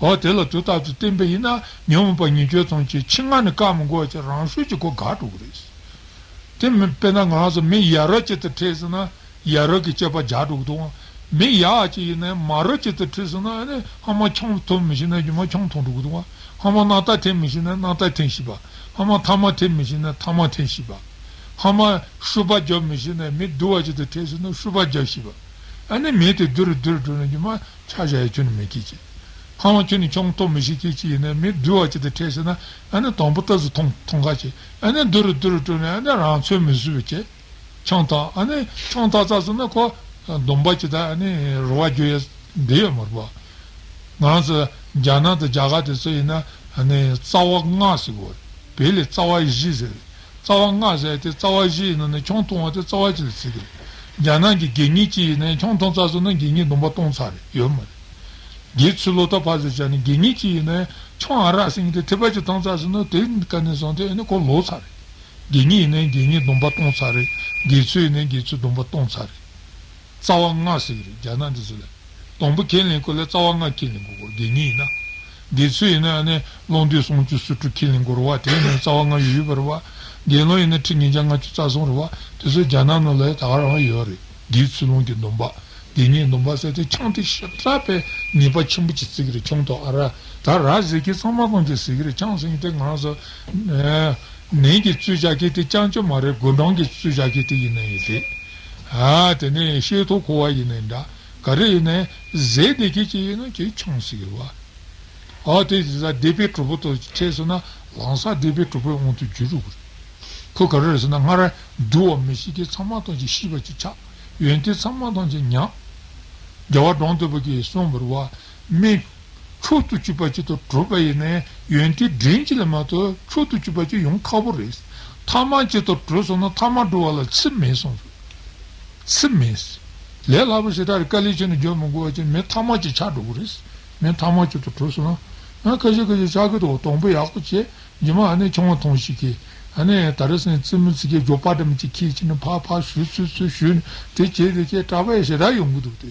འོ་དེ་ལ་དུས་རྟག་ཏུ་བསྟེན་པ་ཡིན་ན་ཉོན་མོངས་པ་ཉེས་སྤྱོད་ཐམས་ཅད་ཕྱི་ནང་ནས་བཀག་མི་དགོས་པ་བྱས་རང་ཤུགས་ཀྱིས་ཁོ་འགག་འགྲོ་གི་རེད། དེ་མིན་དཔེར་ན་ང་རང་ཚོ་མི་ཡ་རབས་ཅིག་དང་འཕྲད་ཟེར་ན་ཡ་རབས་ཀྱི་སྤྱོད་པ་འཇགས་འགྲོ་གི་འདུག་བ། མི་ཡག་ཅིག་ཡིན་ན་མ་རབས་ཅིག་དང་འཕྲད་ཟེར་ན་ཨ་ནི་ཕ་མ་ཆང་འཐུང་མི་ཤེས་ན་རྒྱུ་མ་ཆང་འཐུང་འགྲོ་གི་འདུག་བ། ཕ་མ་སྣག་ཚ་འཐེན་མི་ཤེས་ན་སྣག་ཚ་འཐེན་ཤེས་པ། ཕ་མ་ཐ་མག་འཐེན་མི་ཤེས་ན་ཐ་མག་འཐེན་ཤེས་པ། ཕ་མ་ཤུག་པ་རྒྱག་མི་ཤེས་ན་མི་སྡུག་པ་ཅིག་དང་འཕྲད་ཟེར་ན་ཤུག་པ་རྒྱག་ཤེས་པ། ཨ་ནི་མི་དེ་སྡུག་རུ་སྡུག་རུ་འགྲོ་ན་རྒྱུ་མ་ཆ་བཞག་ཡ་ཁྱོན་ནས་མེད་མཁན་ཅིག་ཕ་མ་ཁྱོད་ནི་ཆང་འཐུང་མི་ཤེས་མཁན་ཅིག་ཡིན་ན་མི་སྡུག་པ་ཅིག་དང་འཕྲད་ཟེར་ན་ཨ་ནི་དང་པོ་ཏོག་ཙམ་འཐུང་འཐུང་ག་ཅིག་ཨ་ནི་སྡུག་རུ་སྡུག་རུ་འགྲོ་ནས་ཨ་ནི་རང་ཚོད་མི་བཟོད་པ་བྱས། ཆང་འཐུང་ཨ་ནི་ཆང་འཐུང་ཚར་སོང་ན་ཁོ་སྡོམ་པ་ཅིག་དང་ཨ་ནི་རེ་བ་རྒྱག་ཡ་འདི་ཡོད་མ་རེད་པ། ང་རང་ཚོ་རྒྱ་ནག་དང་རྒྱ་གར་དེ་ཚོ་ཡིན་ན་ཨ་ནི་རྩ་བ་ལྔ་ཟེར་གོ་རེད། བོད་ལ་རྩ་བ་བཞི་ཟེར། རྩ་བ་ལྔ་ཟེར་དེ་རྩ་བ་བཞི་ཡི་ནང་ནས་ཆང་འཐུང་བ་དེ་རྩ་བ་གཅིག་ལ་བརྩི་གི་རེད། རྒྱ་ནག་གི་དགེ་བསྙེན་གཅིག་ཡིན་ན་ཆང་འཐུང་ཚར་སོང་ན་དགེ་བསྙེན་སྡོམ་པ་སྟོང་ཚར་རེད་ཡོད་མ་རེད། དགེ་ཚུལ་སློང་ད་ཕར་ཟེར་བྱས་ནས་དགེ་བསྙེན་གཅིག་ཡིན་ན་ཆང་ཨ་རག་ཟེར་མཁན་དེ་ཐེབས་པ་གཅིག་འཐུང་ཚར་སོང་ན་དེ་ག་ནས་བཟུང་སྟེ་ཨ་ནི་ཁོ་ལོག་ཚར་རེད། དགེ་བསྙེན་ཡིན་ན་དགེ་བསྙེན་སྡོམ་པ་སྟོང་ཚར་རེད། དགེ་ཚུལ་ཡིན་ན་དགེ་ཚུལ་སྡོམ་པ་སྟོང་ཚར་རེད། རྩ་བ་ལྔ་ཟེར་གི་རེད་རྒྱ་ནག་འདི་ཚོ་ལ། དང་པོ་ཁས་ལེན་དགོས་ལ་རྩ་བ་ལྔ་ཁས་ལེན་དགོས་གོ་དགེ་བསྙེན་ཡིན་ན། དགེ་ཚུལ་ཡིན་ན་ཨ་ནི་ཀློང་རྡོལ་སུམ་ཅུ་སོ་དྲུག་ཁས་ལེན་དགོས་རེད་བ་དེ་ཡིན་ན་རྩ་བ་ལྔ་ཡོད་ཡོད་པ་རེད་བ། དགེ་སློང་ཡིན་ན་ཁྲི་ཉིས་བརྒྱ་ལྔ་བཅུ་རྩ་གསུམ་རེད་བ། དེ་ཚོ་རྒྱ་ནག་ནང་ལ་ད་ག་རང་ཡོད་རེད། དགེ་ཚུལ་སློང་གི་སྡོམ་པ། དགེ་བསྙེན་སྡོམ་པ་ཟེར་ཏེ་ཆང་དེ་ཞེ་དྲག་པའི་ཉེས་པ་ཆེན་པོ་ཅིག་བརྩི་གི་རེད་ཆང་དང་ཨ་རག་ད་རག་ཟེར་མཁན་ཚང་མ་ཐམས་ཅད་ཟེར་གི་རེད་ཆང་ཟེར་མཁན་དེ་ང་རང་ཚོ། ནན་གྱིས་བཙོས་བཞག་མཁན་དེ་རྐྱང་རྐྱང་མ་རེད་དགུ་འགྲམ་གྱིས་བཙོས་བཞག་མཁན་དེ་ཡིན་ན་ཡིན་རེད། ཨ་དེ་ནས་ཤེལ་ཏོག་ཁུ་བ་ཡིན་ནའི་འདྲ། ག་རེ་ཡིན་ནའི་ཟས་བསྡད་མཁན་ཅིག་ཡིན་ན་ཅིག་ཆང་ཟེར་གི་རེད་བ། ཨ་དེ་ཟ་སྡིག་པའི་གྲོགས་པོ་དང་འཕྲད་སོང་ན་ལམ་སང་སྡིག་པའི་གྲོགས་པོའི་དབང་དུ་འགྱུར་འགྲོ་གི་རེད། ཁོ་ག་རེ་རེད་ཟེར་ན། སྔར་འདུལ་བ་མི་ཤེས་མཁན་ཚང་མ་ཐམས་ཅད་ཤེས་པ་ཅིག་ཆགས། ཡོན་ཏན་ཚང་མ་ཐམས་ཅད་ཉམས། རྒྱལ་བ་འབྲོམ་སྟོན་པ་གིས་གསུངས་པ་རེད་བ། མི་མཆོག་ཏུ་གྱུར་པ་ཅིག་ཏུ་གྲུབ་པ་ཡིན་ནའི་ཡོན་ཏན་འདྲེན་གྱི་ལས་མ་གཏོགས་མཆོག་ཏུ་གྱུར་པ་ཅིག་ཡོང་ཁག་པོ་རེད། ཐ་མལ་ཅིག་ཏུ་གྲུབ་སོང་ན་ཐ་མལ་འགྲོ་བ་ལ་ཚུལ་མིན་གསུངས། ཚུལ་མིན། ལས་སླ་པོ་ཞེ་དྲག་རེད། དཀའ་ལས་ཁྱོན་ནས་རྒྱོབ་མི་དགོས་པ་ཅིག་མི་ཐ་མལ་ཅིག་ཆགས་འགྲོ་གི་རེད། མི་ཐ་མལ་ཅིག་ཏུ་གྲུབ་སོང་ན། ཨ་ཁ་ཤས་ཁ་ཤས་ཆགས་ཀྱི་འདུག་དང་པོ་ཡག་པོ་བྱས། རྗེས་མ་ཨ་ནི་ཆུང་བ་མཐོང་ཞིག་གིས། ཨ་ནི་ད་རེས་སེང་རྩེད་མོ་རྩེ་མཁན་མགྱོགས་པ་འདྲ་མོ་ཅིག་ཁྱེར་བྱས་ནས་ཕར་ཕར་གཞུ་གཞུ་གཞུ་གཞུ་ནས་དེ་བྱས་དེ་བྱས་གྲྭ་པ་ཡང་ཞེ་དྲག་ཡོང་གི་འདུག་སྟེ།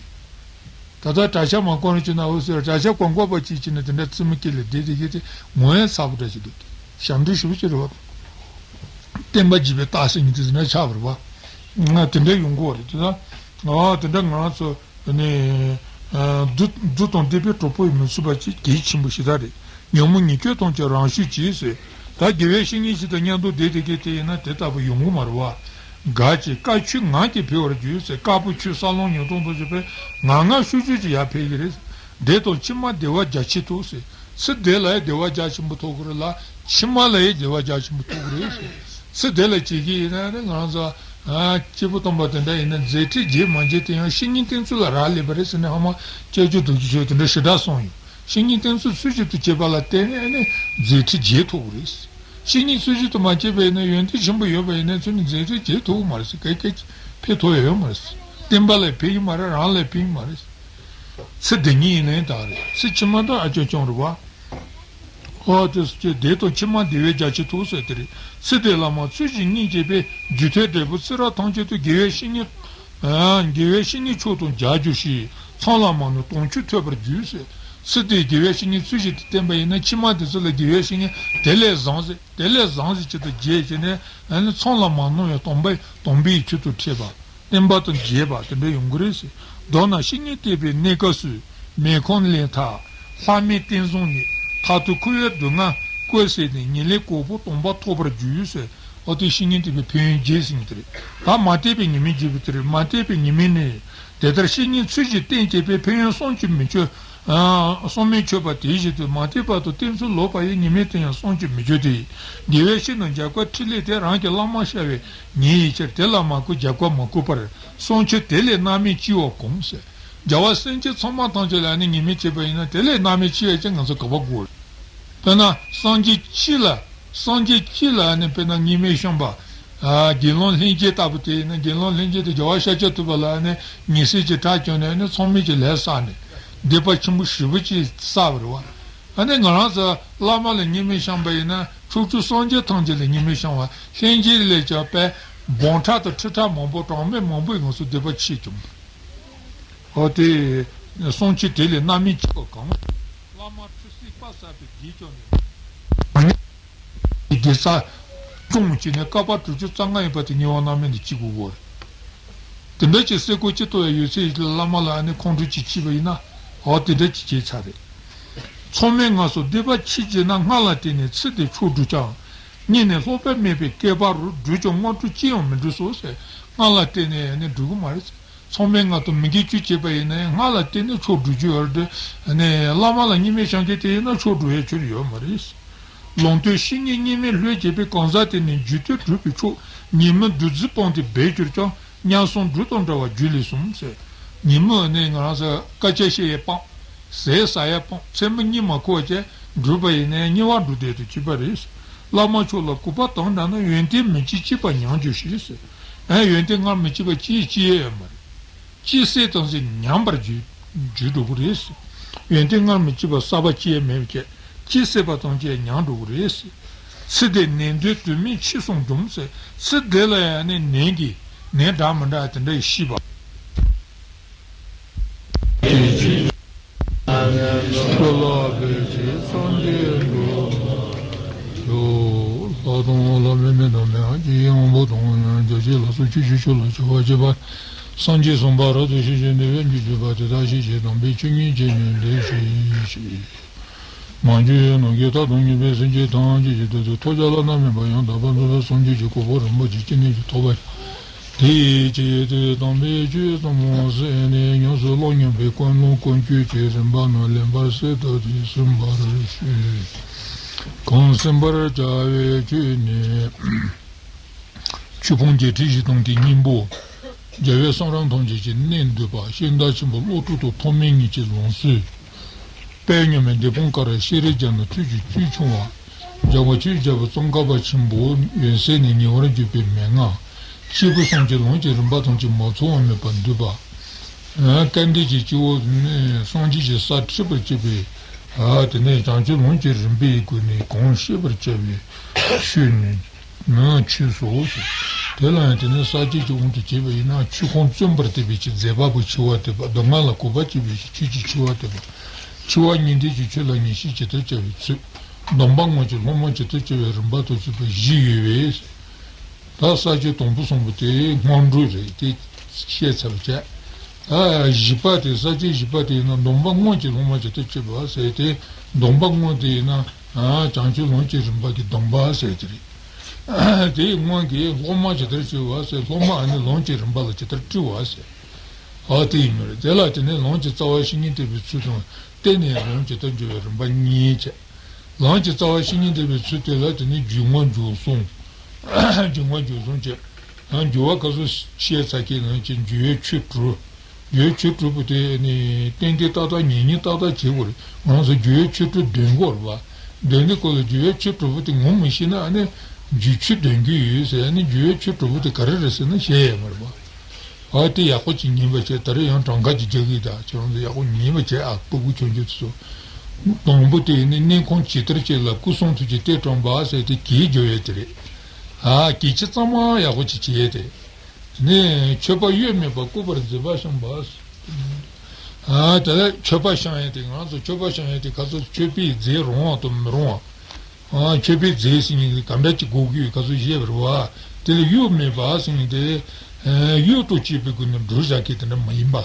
ད་ལྟ་གྲྭ་ཤག་མ་བསྐོར་བྱས་ན་འོ་ཟེར། གྲྭ་ཤག་གོམ་གོམ་པ་ཅིག་བྱས་ནས་དེ་འདྲ་རྩེད་མོ་རྩེ་ལས་བསྡད་དེ་གི་དེ་ངོ་ཡང་ཚ་པོ་འདྲ་ཞིག་འདུག་སྟེ། ཞབས་འདྲེན་ཞེ་པོ་ཅིག་རེད་བ། བསྟན་པ་རྒྱས་པའི་རྟགས་ཟེར་མཁན་དེ་ཚོ་ནས་ཆགས་པ་རེད་བ། ང་དེ་འདྲ་ཡོང་གི་ཡོད་རེད་དེ། ད་ཨ་དེ་འདྲ་ང་རང་ཚོ་ནི་ཨ་བདུད་བདུད་དང་སྡིག་པའི་གྲོགས་པོ་ཡིན་མི་ཚུགས་པ་ཅིག་གལ་ཆེན་པོ་ཞེ་དྲག་རེད། ཉོན་མོངས་ཉེས་སྐྱོན་ཐམས་ཅད་རང་ཞོད་ཅིག་ཟེར། ད་དགེ་བའི་བཤེས་གཉེན་ཞིག་དང་མཉམ་དུ་བསྡད་དེ་གི་དེ་ཡིན་ན་དེ་ལྟ་བུ་ཡོང་གི་མ་རེད་བ། འགའ་ཅིག་དཀར་ཆུས་ངར་གྱིས་འཕེལ་བར་འགྱུར་ཟེར། དཀར་པོ་ཆུས་ས་ལམ་ཉུང་གཏོང་དུ་བྱེད་པས་ངར་ངར་ཤུགས་ཆུ་ཅིག་ཡར་འཕེལ་གི་རེད། འདས་དང་ཕྱི་མ་བདེ་བ་རྒྱ་ཆེ་ཐོག་ཟེར། ཚེ་འདི་ལ་ཡང་བདེ་བ་རྒྱ་ཆེན་པོ་ཐོབ་ཀྱི་རེད་ལ། ཕྱི་མ་ལ་ཡང་བདེ་བ་རྒྱ་ཆེན་པོ་ཐོབ་ཀྱི་རེད་ཟེར། ཚེ་འདི་ལ་བྱེད་ཀྱི་ཡིན་ན་ནི་ང་རང་ཚོ་ཨ་སྐྱེས་བུ་སྟོན་པ་དེ་འདྲ་ཡིན་ན་མཛད་འཕྲིན་རྒྱས་མ་རྒྱས་དེ་ཡང་བཤེས་གཉེན་བསྟེན་ཚུལ་ལ་རག་ལས་པ་རེད་ཟེར་ནས་ཨ་མ་སྐྱབས་རྗེ་རྡོ་རྗེ་འཆང་དེ་འདྲ་ཞེ་དྲག་གསུངས་ཡོད། བཤེས་གཉེན་བསྟེན་ཚུལ་ཚུལ་བཞིན་དུ་བྱེད་པ་ལ་བརྟེན་ནས་ནི་མཛད་འཕྲིན་རྒྱས་ཐུབ་ཀྱི་རེད། བཤེས་གཉེན་ཚུལ་བཞིན་དུ་མ་བྱས་པ་ཡིན་ན་ཡོན་ཏན་ཆེན་པོ་ཡོད་པ་ཡིན་ན་ཚུལ་ནི་མཛད་འཕྲིན་རྒྱས་ཐུབ་ཀྱི་མ་རེད་ཟེར། གལ་གལ་ཕན་ཐོགས་ཡོད་མ་རེད། བསྟན་པ་ལ་ཕན་གྱི་མ་རེད། རང་ལ་ཕན་གྱི་མ་རེད། ཚེ་འདི་ཉིད་ཡིན་ནའི་ད་རེད། ཚེ་ཕྱི་མ་ད་ཨ་ཅོ་ཅོང་རེད་བ། ཨོ་དེ་སུ་ཅེ་བདེ་དང་ཕྱི་མ་བདེ་བའི་རྒྱ་ཆེ་ཐོག་ཟེར་དེ་རེད། ཚེ་འདི་ལ་མ་ཚུལ་བཞིན་སྙིང་རྗེ་པས། རྒྱུ་མཐའི་འབྲས་བུ་ཚེ་རབས་ཐམས་ཅད་དུ། དགེ་བའི་བཤེས་གཉེན་ཨ་དགེ་བའི་བཤེས་གཉེན་མཆོག་དང་མཇལ་འགྱུར་ཞིང་། མཚམས་ལ་མ་ནོར་དོན་ཆེན་ཐོས་པར་འགྱུར་ཟེར། ཚེ་འདིའི་དགེ་བའི་བཤེས་གཉེན་ཚུལ་བཞིན་དུ་བསྟེན་པ་ཡིན་ན་ཕྱི་མ་དེ་ཚོ་ལ་དགེ་བའི་བཤེས་གཉེན་དེ་ལས་བཟང་ཟེར། དེ་ལས་བཟང་ཟེར་ཅིག་ཏུ་མཇལ་བྱས་ནས་ཨ་ནི་མཚམས་ལ་མ་ནོར་བའི་དམ་པའི་དམ་པའི་ཆོས་དང་འཕྲད་པ། བསྟན་པ་དང་མཇལ་བ་དེ་འདྲ་ཡོང་གི་རེད་ཟེར། མདོར་ན་བཤེས་གཉེན་བསྟེན་པའི་གནས་སྐབས་སུ། མེ་ཁོང་ལས་ཐར་ལྷ་མིའི་རྟེན་བཟང་ཉིད། མཐར་ཐུག་འཁོར་བའི་སྡུག་བསྔལ་ཀུན་ཟད་དེ། ངེས་ལེགས་གོ་འཕང་དམ་པ་ཐོབ་པར་འགྱུར་ཟེར། ཨོ་དེ་བཤེས་གཉེན་བསྟེན་པའི་ཕན་ཡོན་རྒྱས་ཟེར་མཁན་དེ་རེད། ད་མ་བསྟེན་པའི་ཉེས་དམིགས་རྒྱས་པ་དེ་རེད། མ་བསྟེན་པའི་ཉེས་དམིགས་ནི། དེ་ལྟར་བཤེས་གཉེན་ཚུལ་བཞིན་བསྟེན་བྱས་པས། ཕན་ཡོན་བསམ་གྱིས་མི་ཆོད། ཨ་བསམ་མི་ཆོད་པ་དེ་བཞིན་དུ་མ་བསྟེན་པ་དང་བསྟེན་ཚུལ་ལོག་པ་ཡི་ཉེས་དམིགས་དེ་ཡང་བསམ་གྱིས་མི་ཆོད་དེ། དགེ་བའི་བཤེས་རྣམས་རྒྱབ་ཁ་ཁྲིད་ལས་དེ། རང་གི་བླ་མ་ཤར་བས་ཉེ་ཡི་ཕྱིར། དེ་ལ་མ་གུས་རྒྱབ་ཁ་མ་གུས་པར། བསམ་ཆུ་དེ་ལས་སྣང་མེད་ལྕི་བ་གང་ཟེར། རྒྱལ་བ་སེམས་ཅན་ཚང་མ་ཐམས་ཅད་ལ་ནི་ཉེས་དམིགས་བྱས་པ་ཡིན་ན་དེ་ལས་སྣང་མེད་ལྕི་བ་ཅན་ང་ཚོ་ག་པར་དགོས། དཔེར་ན་སངས་རྒྱས་སྤྱི་ལ། སངས་རྒྱས་སྤྱི་ལ་ནི་དཔེར་ན་ཉེས་དམིགས་བཤམས་པ། ཨ་དགེ་སློང་ལྷན་སྐྱེས་ལྟ་བུ་དེ་ཡིན་ན་དགེ་སློང་ལྷན་སྐྱེས་དེ་རྒྱལ་བ་ཤཱཀྱ་ཐུབ་པ་ལ་ནི་ཉེས་སེལ་གྱི་གྲྭ་བསྐྱངས་ནས་ནི་མཚམས་མེད་ཀྱི་ལས་བསགས་ནས་སྡིག་པ་ཆེན་པོ་ཞེ་པོ་ཅིག་བསགས་པ་རེད་བ། ཨ་ནི་ང་རང་ཚོ་བླ་མ་ལ་ཉེས་དམིགས་བཤམས་པ་ཡིན་ན་ཕྱོགས་བཅུའི་སངས་རྒྱས་ཐམས་ཅད་ལ་ཉེས་དམིགས་བཤམས་པ། ལྷན་སྐྱེས་ལས་ཀྱང་དཔེ་སྦོམ་ཕྲག་དང་ཁྲི་ཕྲག་མང་པོ་གྲངས་མེད་མང་པོས་ང་ཚོ་སྡིག་པ་ཆེ་བྱུང་། ཨོ་དེ་བསམ་ཆུ་དེ་ལས་སྣང་མེད་ལྕི་བ་གང་། བླ་མ་ཁྲི་སྲིད་པ་བསགས་པའི་དགེ་སྐྱོང་ནས། དགེ་རྩ་སྐྱོང་བྱས་ནས་བསྐལ་པ་དྲུག་ཅུ་རྩ་ལྔ་ཡིན་པ་དེ་ཉེ་བར་སྣང་མེད་དུ་ལྕི་དགོས་པ་རེད། དེ་འདྲ་ཅིག་སེ་གོལ་ལྕི་ཏོ་ཡ་ཡོད་ཚད་ཡིན་ལ་བླ་མ་ལ་ཨ་ནི་ཁོང་ཁྲོ་ཅིག་སྐྱེས་པ་ཡིན་ན་ཨོ་དེ་འདྲ་ཅིག་བྱས་ཚར་རེད། མཚམས་མེད་ལྔ་སོགས་སྡིག་པ་ཆེ་བྱས་ན། སྔགས་ལ་བརྟེན་ནས་ཚེ་འདིར་མཆོག་བསྒྲུབ་ཀྱང་། སྔོན་ནས་ལྷག་པ་མེད་པའི་བསྐལ་པ་རུ། བསྒྲུབས་ཀྱང་སྔགས་དྲུག་ཅི་ཡང་མི་འགྲུབ་སོ་ཟེར། སྔགས་ལ་བརྟེན་ནས་ནི་འགྲུབ་ཀྱི་མ་རེད། མཚམས་མེད་ལྔ་དང་མི་དགེ་བཅུ་བྱས་པ་ཡིན་ན་ཡང་སྔགས་ལ་བརྟེན་ནས་མཆོག་བསྒྲུབ་རྒྱུ་ཡོད་རེད། ནི་བླ་མ་ལ་ཉེས་དམིགས་བཤམས་མཁན་དེ་ཡིན་ན་མཆོག་འགྲུབ་ཡའི་ཕྱིར་ཡོད་མ་རེད། ལུང་སྟོན་བཤེས་གཉེན་གཉིས་མེད་ལྷོད་བྱས་པས། གང་ཟག་དེ་ནི་རྒྱུད་དོན་གྲུབ་པའི་མཆོག་ཉོན་མོངས་བདུད་རྩིས་སྤངས་ཏེ་འབད་གྱུར་ཀྱང་། ཉམས་སུ་འགྲོ་དང་འདྲ་བ་རྒྱུད་ལས་གསུངས་ཟེར། ཉོན་མོངས་ནི་ང་རང་ཚོ་སྐད་ཆ་བཤད་ཡས་སྤངས། ཟས་ཟ་ཡས་སྤངས། མཚན་མོ་གཉིད་མ་ཁུག་པ་བྱས་འགྲུལ་པ་ཡིན་ནའི་དམྱལ་བར་འགྲོ་བསྡད་དུ་བཅུག་པ་རེད། བླ་མ་མཆོག་ལ་གུས་པ་དང་འདྲ་ན། ཡོན་ཏན་མི་སྐྱེ་སྐྱེས་པ་ཉམས་འགྱུར་ཞེས་ཟེར། ཨ་ཡོན་ཏན་སྔར་མི་སྐྱེས་པ་སྐྱེ་སྐྱེ་ཡས་ཡོད་མ་རེད། སྐྱེས་ཚད་ཙམ་ཞིག་ཉམས་པར་འགྱུར་འགྱུར་འགྲོ་གི་རེད། ཡོན་ཏན་སྔར་མི་སྐྱེས་པ་གསར་པ་སྐྱེ་ཡས་མེད་པ་བྱས། སྐྱེས་ཚད་པ་ཙམ་གྱིས་ཉམས་འགྲོ་གི་རེད། ཚེ་འདིར་ནད་གདོན་དུས་མིན་མཆེད་གསུམ་འཇོམས་ཟེར། ཚེ་འདི་ལ་ཡང་ནི་ནད་ཀྱི་ནད་འདྲ་མི་འདྲ་དེ་འདྲ་ཡི་ཤེས་པ། ཅི་ལ་ཕལ་ཆེར་སངས་རྒྱས་འགྲོ། ལྷ་དང་ལྷ་མིན་མི་དང་མི་ཡང་སྐྱེ་ཡི་དབང་པོ་དང་ཡང་རྒྱ་ཆེ་ལ་སོགས་ཆོས་ཀྱི་ཕྱོགས་ལ་སྦྱོར་བ་བྱེད་པ། སངས་རྒྱས་བསམ་པ་རབ་ཏུ་ཞི་ཞིང་བདེ་བའི་རྒྱུར་གྱུར་པ་དེ་དག་ཤེས་བྱའི་དམ་པའི་ཆོས་ཉིད་ཅན་ནི་འདི་ཞེས་བྱ། མ་གྱུར་ནམ་མཁའི་མཐའ་དང་མཉམ་པའི་སེམས་ཅན་ཐམས་ཅད་ཀྱི་དོན་དུ་ཐོབ་བྱ་བླ་ན་མེད་པ་ཡང་དག་པར་རྫོགས་པའི་སངས་རྒྱས་ཀྱི་གོ་འཕང་རིན་པོ་ཆེ་ཅི་ནུས་ཀྱིས་ཐོབ་པ། དེའི་ཆེད་དུ་དམ་པའི་ཆོས་ཟབ་མོ་གསན་ནས་ཉམས་སུ་བླང་སྙམ་པའི་ཀུན་སློང་ཀུན་སྤྱོད་ཀྱི་རིམ་པ་རྣམས་ལེན་པར་གསལ་བཏབ་སྟེ་གསན་པར་ཞུ། གང་གསན་པར་བྱ་བའི་ཆོས་ནི། ཆོས་ཕུང་བརྒྱད་ཁྲི་བཞི་སྟོང་གི་སྙིང་པོ། རྒྱལ་བའི་གསུང་རབ་ཐམས་ཅད་ཀྱི་གནད་འདུས་པ། ཤེས་འདོད་ཆེན་པོ་བློ་གྲོས་དང་ཐོགས་མེད་གཉིས་ཀྱི་ལམ་སྲོལ། དཔལ་མཉམ་མེད་སྡེ་དཔོན་ཀ་ར་ཤེས་རིག་རྒྱ་མཚོ་ཐུགས་ཀྱི་བཅུད་ཕྱུང་བ། རྒྱལ་བ་ཆོས་རྒྱལ་པོ་ཙོང་ཁ་པ་ཆེན་པོ་ཡོན་སྲས་ནས་ཉེ་བར་གྱུར་པའི་མན་ངག། སྐྱེས་བུ་གསུམ་གྱི་ལམ་གྱི་རིམ་པ་ཐམས་ཅད་མ་ཚང་བ་མེད་པར་འདུས་པ། སྐལ་ལྡན་གྱི་སྐྱེ་བོ་ནི་སངས་རྒྱས་ཀྱི་ས་ཁྲིད་པར་བྱེད་པའི། དེ་ནས་བྱང་ཆུབ་ལམ་གྱི་རིམ་པའི་སྒོ་ནས་གང་ཤེས་པར་བྱ་བའི་ཆོས་ནི། ཆོས་སོ། དེ་ལ་ཡང་དེ་ནི་ས་བཅད་ཀྱི་དབང་དུ་བྱས་པ་ཡིན་ན། ཆོས་ཁུངས་བཙུན་པར་བསྟན་པའི་ཆེད། མཛད་པ་པོ་འཆི་བ་འདོད་པ། སྡུག་བསྔལ་ལ་གུས་པ་བསྐྱེད་པའི་ཆེད། ཆོས་ཀྱི་འཆི་བ་འདོད་པ། འཆི་བ་ཉིད་ལྡན་གྱི་ཆོས་ལ་ངེས་ཤེས་ཇི་ལྟར་བྱ་བའི་ཚུལ། སྡོམ་པ་སྔོན་གྱི་སློབ་མ་ཇི་ལྟར་བྱ་བའི་རིམ་པ་དང་བཅས་པ་བཞི་ཡོད་པས། ད་ས་བཅད་དང་པོ་གསུམ་པོ་དེ་སྔོན་འགྲོ་རེད། དེ་བཤད་ཚར་བ་བྱས། ད་བཞི་པ་དེ། ས་བཅད་བཞི་པ་དེ་ཡིན་ན། སྡོམ་པ་སྔོན་གྱི་སློབ་མ་ཇི་ལྟར་བྱེད་པ་ཟེར་ཏེ། སྡོམ་པ་སྔོན་དེ་ཡིན་ན། བྱང་ཆུབ་ལམ་གྱི་རིམ་པ་གི་སྡོམ་པ་ཟེར་དེ་རེད། དེའི་སྔོན་གྱི་སློབ་མ་ཇི་ལྟར་བྱེད་པ་ཟེར། སློབ་མ་ཨ་ནི་ལམ་གྱི་རིམ་པ་ལ་ཇི་ལྟར་སྤྲུལ་བ་ཟེར། ཨ་དེ་ཡིན་ནོ་རེད། དེ་ལ་དེ་ནས་ལམ་གྱི་རྩ་བ་བཤེས་གཉེན་བསྟེན་པའི་ཚུལ་དང་། བསྟེན་ནས་ལམ་ཇི་ལྟར་འཇུག་པའི་རིམ་པ་གཉིས་བྱས། ལམ་གྱི་རྩ་བ་བཤེས་གཉེན་བསྟེན་པའི་ཚུལ་དེ་ལ་དེ་ནི་འཇུག་ངོགས་འཇུག་གསུམ། འཇུག་ངོགས་འཇུག་གསུམ་བྱས། ཡང་འཇུག་པ་སྐབས་སུ་བཤད་ཚར་གྱི་ནང་བཞིན་འཇུག་པའི་ཆོས་དྲུག། འཇུག་པའི་ཆོས་དྲུག་པོ་དེ་ནི་གཏན་གཏན་ཏག་ཏག་ཉིན་ཉིན་ཏག་ཏག་བྱེད་དགོས་རེད། ང་ཚོ་འཇུག་པའི་ཆོས་དྲུག་འདོན་དགོས་རེད་པ། འདོན་དུས་སྐབས་ལ་འཇུག་པའི་ཆོས་དྲུག་པོ་དེ་ངོ་མི་ཤེས་ན། ཨ་ནི་འཇུག་ཆོས་འདོན་རྒྱུ་ཡོད་ཟེར། ཨ་ནི་འཇུག་པའི་ཆོས་དྲུག་པོ་དེ་ག་རེ་རེད་ཟེར་ན་བཤད་ཡས་མ་རེད་པ། ཨ་དེ་ཡག་པོ་ཅིག་ཉན་པ་བྱས། ད་རེས་ཡང་གྲངས་ཀ་ཅིག་རྒྱག་གི་ད། ཁྱེད་རང་ཚོ་ཡག་པོ་ཉན་པ་བྱས། ཨ་སྤུ་གུ་ཆུང་ཆུང་ཚོ། དང་པོ་དེ་ནི་གནས་ཁང་ཇི་ལྟར་བྱས་ལ་སྐུ་གསུང་ཐུགས་ཀྱི་རྟེན་དྲངས་པ་ཟེར་ཏེ་གྱིས་སྦྱོར་ཡས་དེ་རེད། ཨ་གྱིས་ཆ་ཚང་མ་ཡག་པོ་ཅིག་བྱས་ཏེ། ནས་མཆོད་པ་གཡོ་མེད་པར་སྐུ་པར་མཛེས་པར་བཤམས་པ། ཨ་དེ་ལ་མཆོད་པ་བཤམས་ཡས་དེ། ང་ཚོ་མཆོད་པ་བཤམས་ཡས་དེ་ག་ཚོད་མཆོད་པའི་རྫས་རུང་བ་དང་མི་རུང་བ། ཨ་མཆོད་པའི་རྫས་ཟེར་མཁན་དེ་ག་འདྲ་ཅིག་དགོས་ཀྱི་ཡོད་ག་ཚོད་བཤད་པ་རེད་པ། དེ་ལ་གཡོ་མེད་པ་ཟེར་མཁན་དེ། ཨ་གཡོ་དང་བཅས་པའི་སྒོ་ནས་སྒྲུབ་བྱ་མཁན་དེ་འདྲ་མ་ཡིན་པ།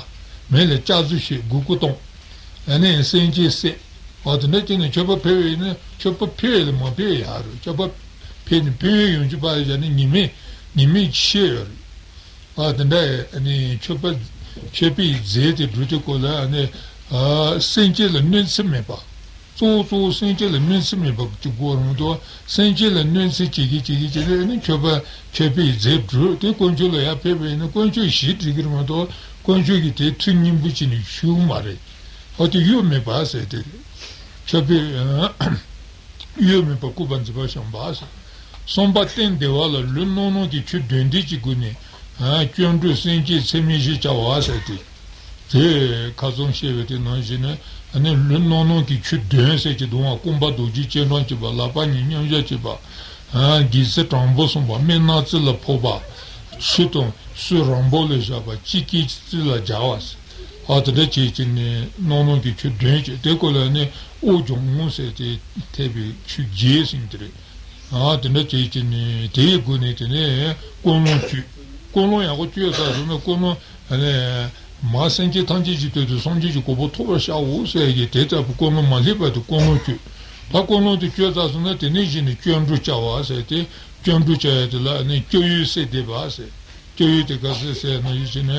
མེད་ལ་སྐྱབས་སུ་མཆི། དགོས་སྐུ་གཏོང་། ཨ་ནི་སེམས་ཅན་བསད། ཨ་དེ་འདྲ་བྱས་ནས་མཆོད་པ་ཕུལ་བ་ཡིན་ན། མཆོད་པ་ཕུལ་ལ་མ་ཕུལ་ཡག་རེད། མཆོད་པ་ཕུལ་ནས་ཕན་ཡོན་ཡོང་རྒྱུ་ཕར་བཞག་ནས་ཉེས་དམིགས་ཉེས་དམིགས་ཆེ་ཡོད་རེད། ཨ་དེ་འདྲ་ཨ་ནི་མཆོད་པ་མཆོད་པའི་རྫས་དེ་སྒྲུབ་དུས་སྐབས་ལ། ཨ་ནི་ཨ་སེམས་ཅན་ལ་གནོད་འཚེ་མེད་པ། གཙོ་བོ་གཙོ་བོ་སེམས་ཅན་ལ་གནོད་འཚེ་མེད་པ་ཅིག་དགོས་རེད་མ་གཏོགས། སེམས་ཅན་ལ་གནོད་འཚེ་བྱེད་ཀྱི་བྱེད་ཀྱི་བྱེད་ཀྱི་ཨ་ནི་མཆོད་པ་མཆོད་པའི་རྫས་སྒྲུབ་དེ་དཀོན་མཆོག་ལ་ཡར་ཕུལ་བ་ཡིན་ན། དཀོན་མཆོག་གིས་ཞེ་དྲག་གི་རེད་མ་གཏོགས། དཀོན་མཆོག་གིས་དེ་ཐུགས་མཉེས་པོ་བྱས་ནས་ཞུ་གི་མ་རེད། ཨ་དེ་གཡོ་མེད་པ་ཟེར་དེ་རེད། མཆོད་པའི་གཡོ་མེད་པར་སྐུ་པར་མཛེས་པར་བཤམས་པ་ཟེར། གསུམ་པ་སྟན་བདེ་བ་ལ་ལུས་རྣམ་སྣང་གི་ཆོས་བདུན་ལྡན་གྱི་སྒོ་ནས། ཨ་སྐྱབས་འགྲོ་སེམས་བསྐྱེད་ཚད་མེད་བཞི་བྱ་བ་ཟེར་ཏེ། དེ་ཁ་སང་བཤད་པའི་དེ་ནང་བཞིན་ནི། ཨ་ནི་ལུས་རྣམ་སྣང་གི་ཆོས་བདུན་ཟེར་གྱི་འདུག་པ། སྐོམ་པ་རྡོ་རྗེ་སྤྱན་དྲངས་བྱེད་པ། ལག་པ་གཉིས་མཉམ་བཞག་བྱེད་པ། ཨ་དགེ་ཚུལ་དྲང་པོ་བསྲུང་བ། སྨན་སྣ་རྩེ་ལ་ཕོག་པ། ཆུ་དང་སོ་རམ་པ་ལ་བཞག་པ། ལྕེ་སྐྱེས་རྩིས་ལ་སྦྱར་བ་ཟེར། ཨ་དེ་འདྲ་བྱས་བྱས་ནས་རྣམ་སྣང་གི་ཆོས་བདུན་བྱས། དེ་སྐོར་ལ་ནི་དབུགས་སྦྱང་ངོ་ཟེར་ཏེ་ཐེག་པའི་ཆོས་བརྒྱད་ཟེར་མཁན་དེ་རེད། ཨ་དེ་འདྲ་བྱས་བྱས་ནས་དེའི་སྒོ་ནས་དེ་ནས་ཀུན་སློང་བཅོས། ཀུན་སློང་ཡག་པོ་བཅོས་ཚར་སོང་ན། ཀུན་སློང་ཨ་ནི་མ་སེམས་ཅན་ཐམས་ཅད་ཀྱི་དོན་དུ་སངས་རྒྱས་ཀྱི་གོ་འཕང་ཐོབ་པར་བྱའོ་ཟེར་གྱི་དེ་ལྟ་བུ་ཀུན་སློང་མ་སླེབས་བར་དུ་ཀུན་སློང་བཅོས། ད་ཀུན་སློང་དེ་བཅོས་ཚར་སོང་ན། དེ་ནས་གཞི་ནས་སྐྱབས་འགྲོ་བྱ་བ་ཟེར་ཏེ། སྐྱབས་འགྲོ་བྱ་ཡ་དེ་ལ་ནི་སྐྱབས་ཡུལ་གསལ་འདེབས་པ་ཟེར། སྐྱབས་ཡུལ་དེ་ག་ཚོད་ཟེར་ན། ཡིད་ཆེས་ནས་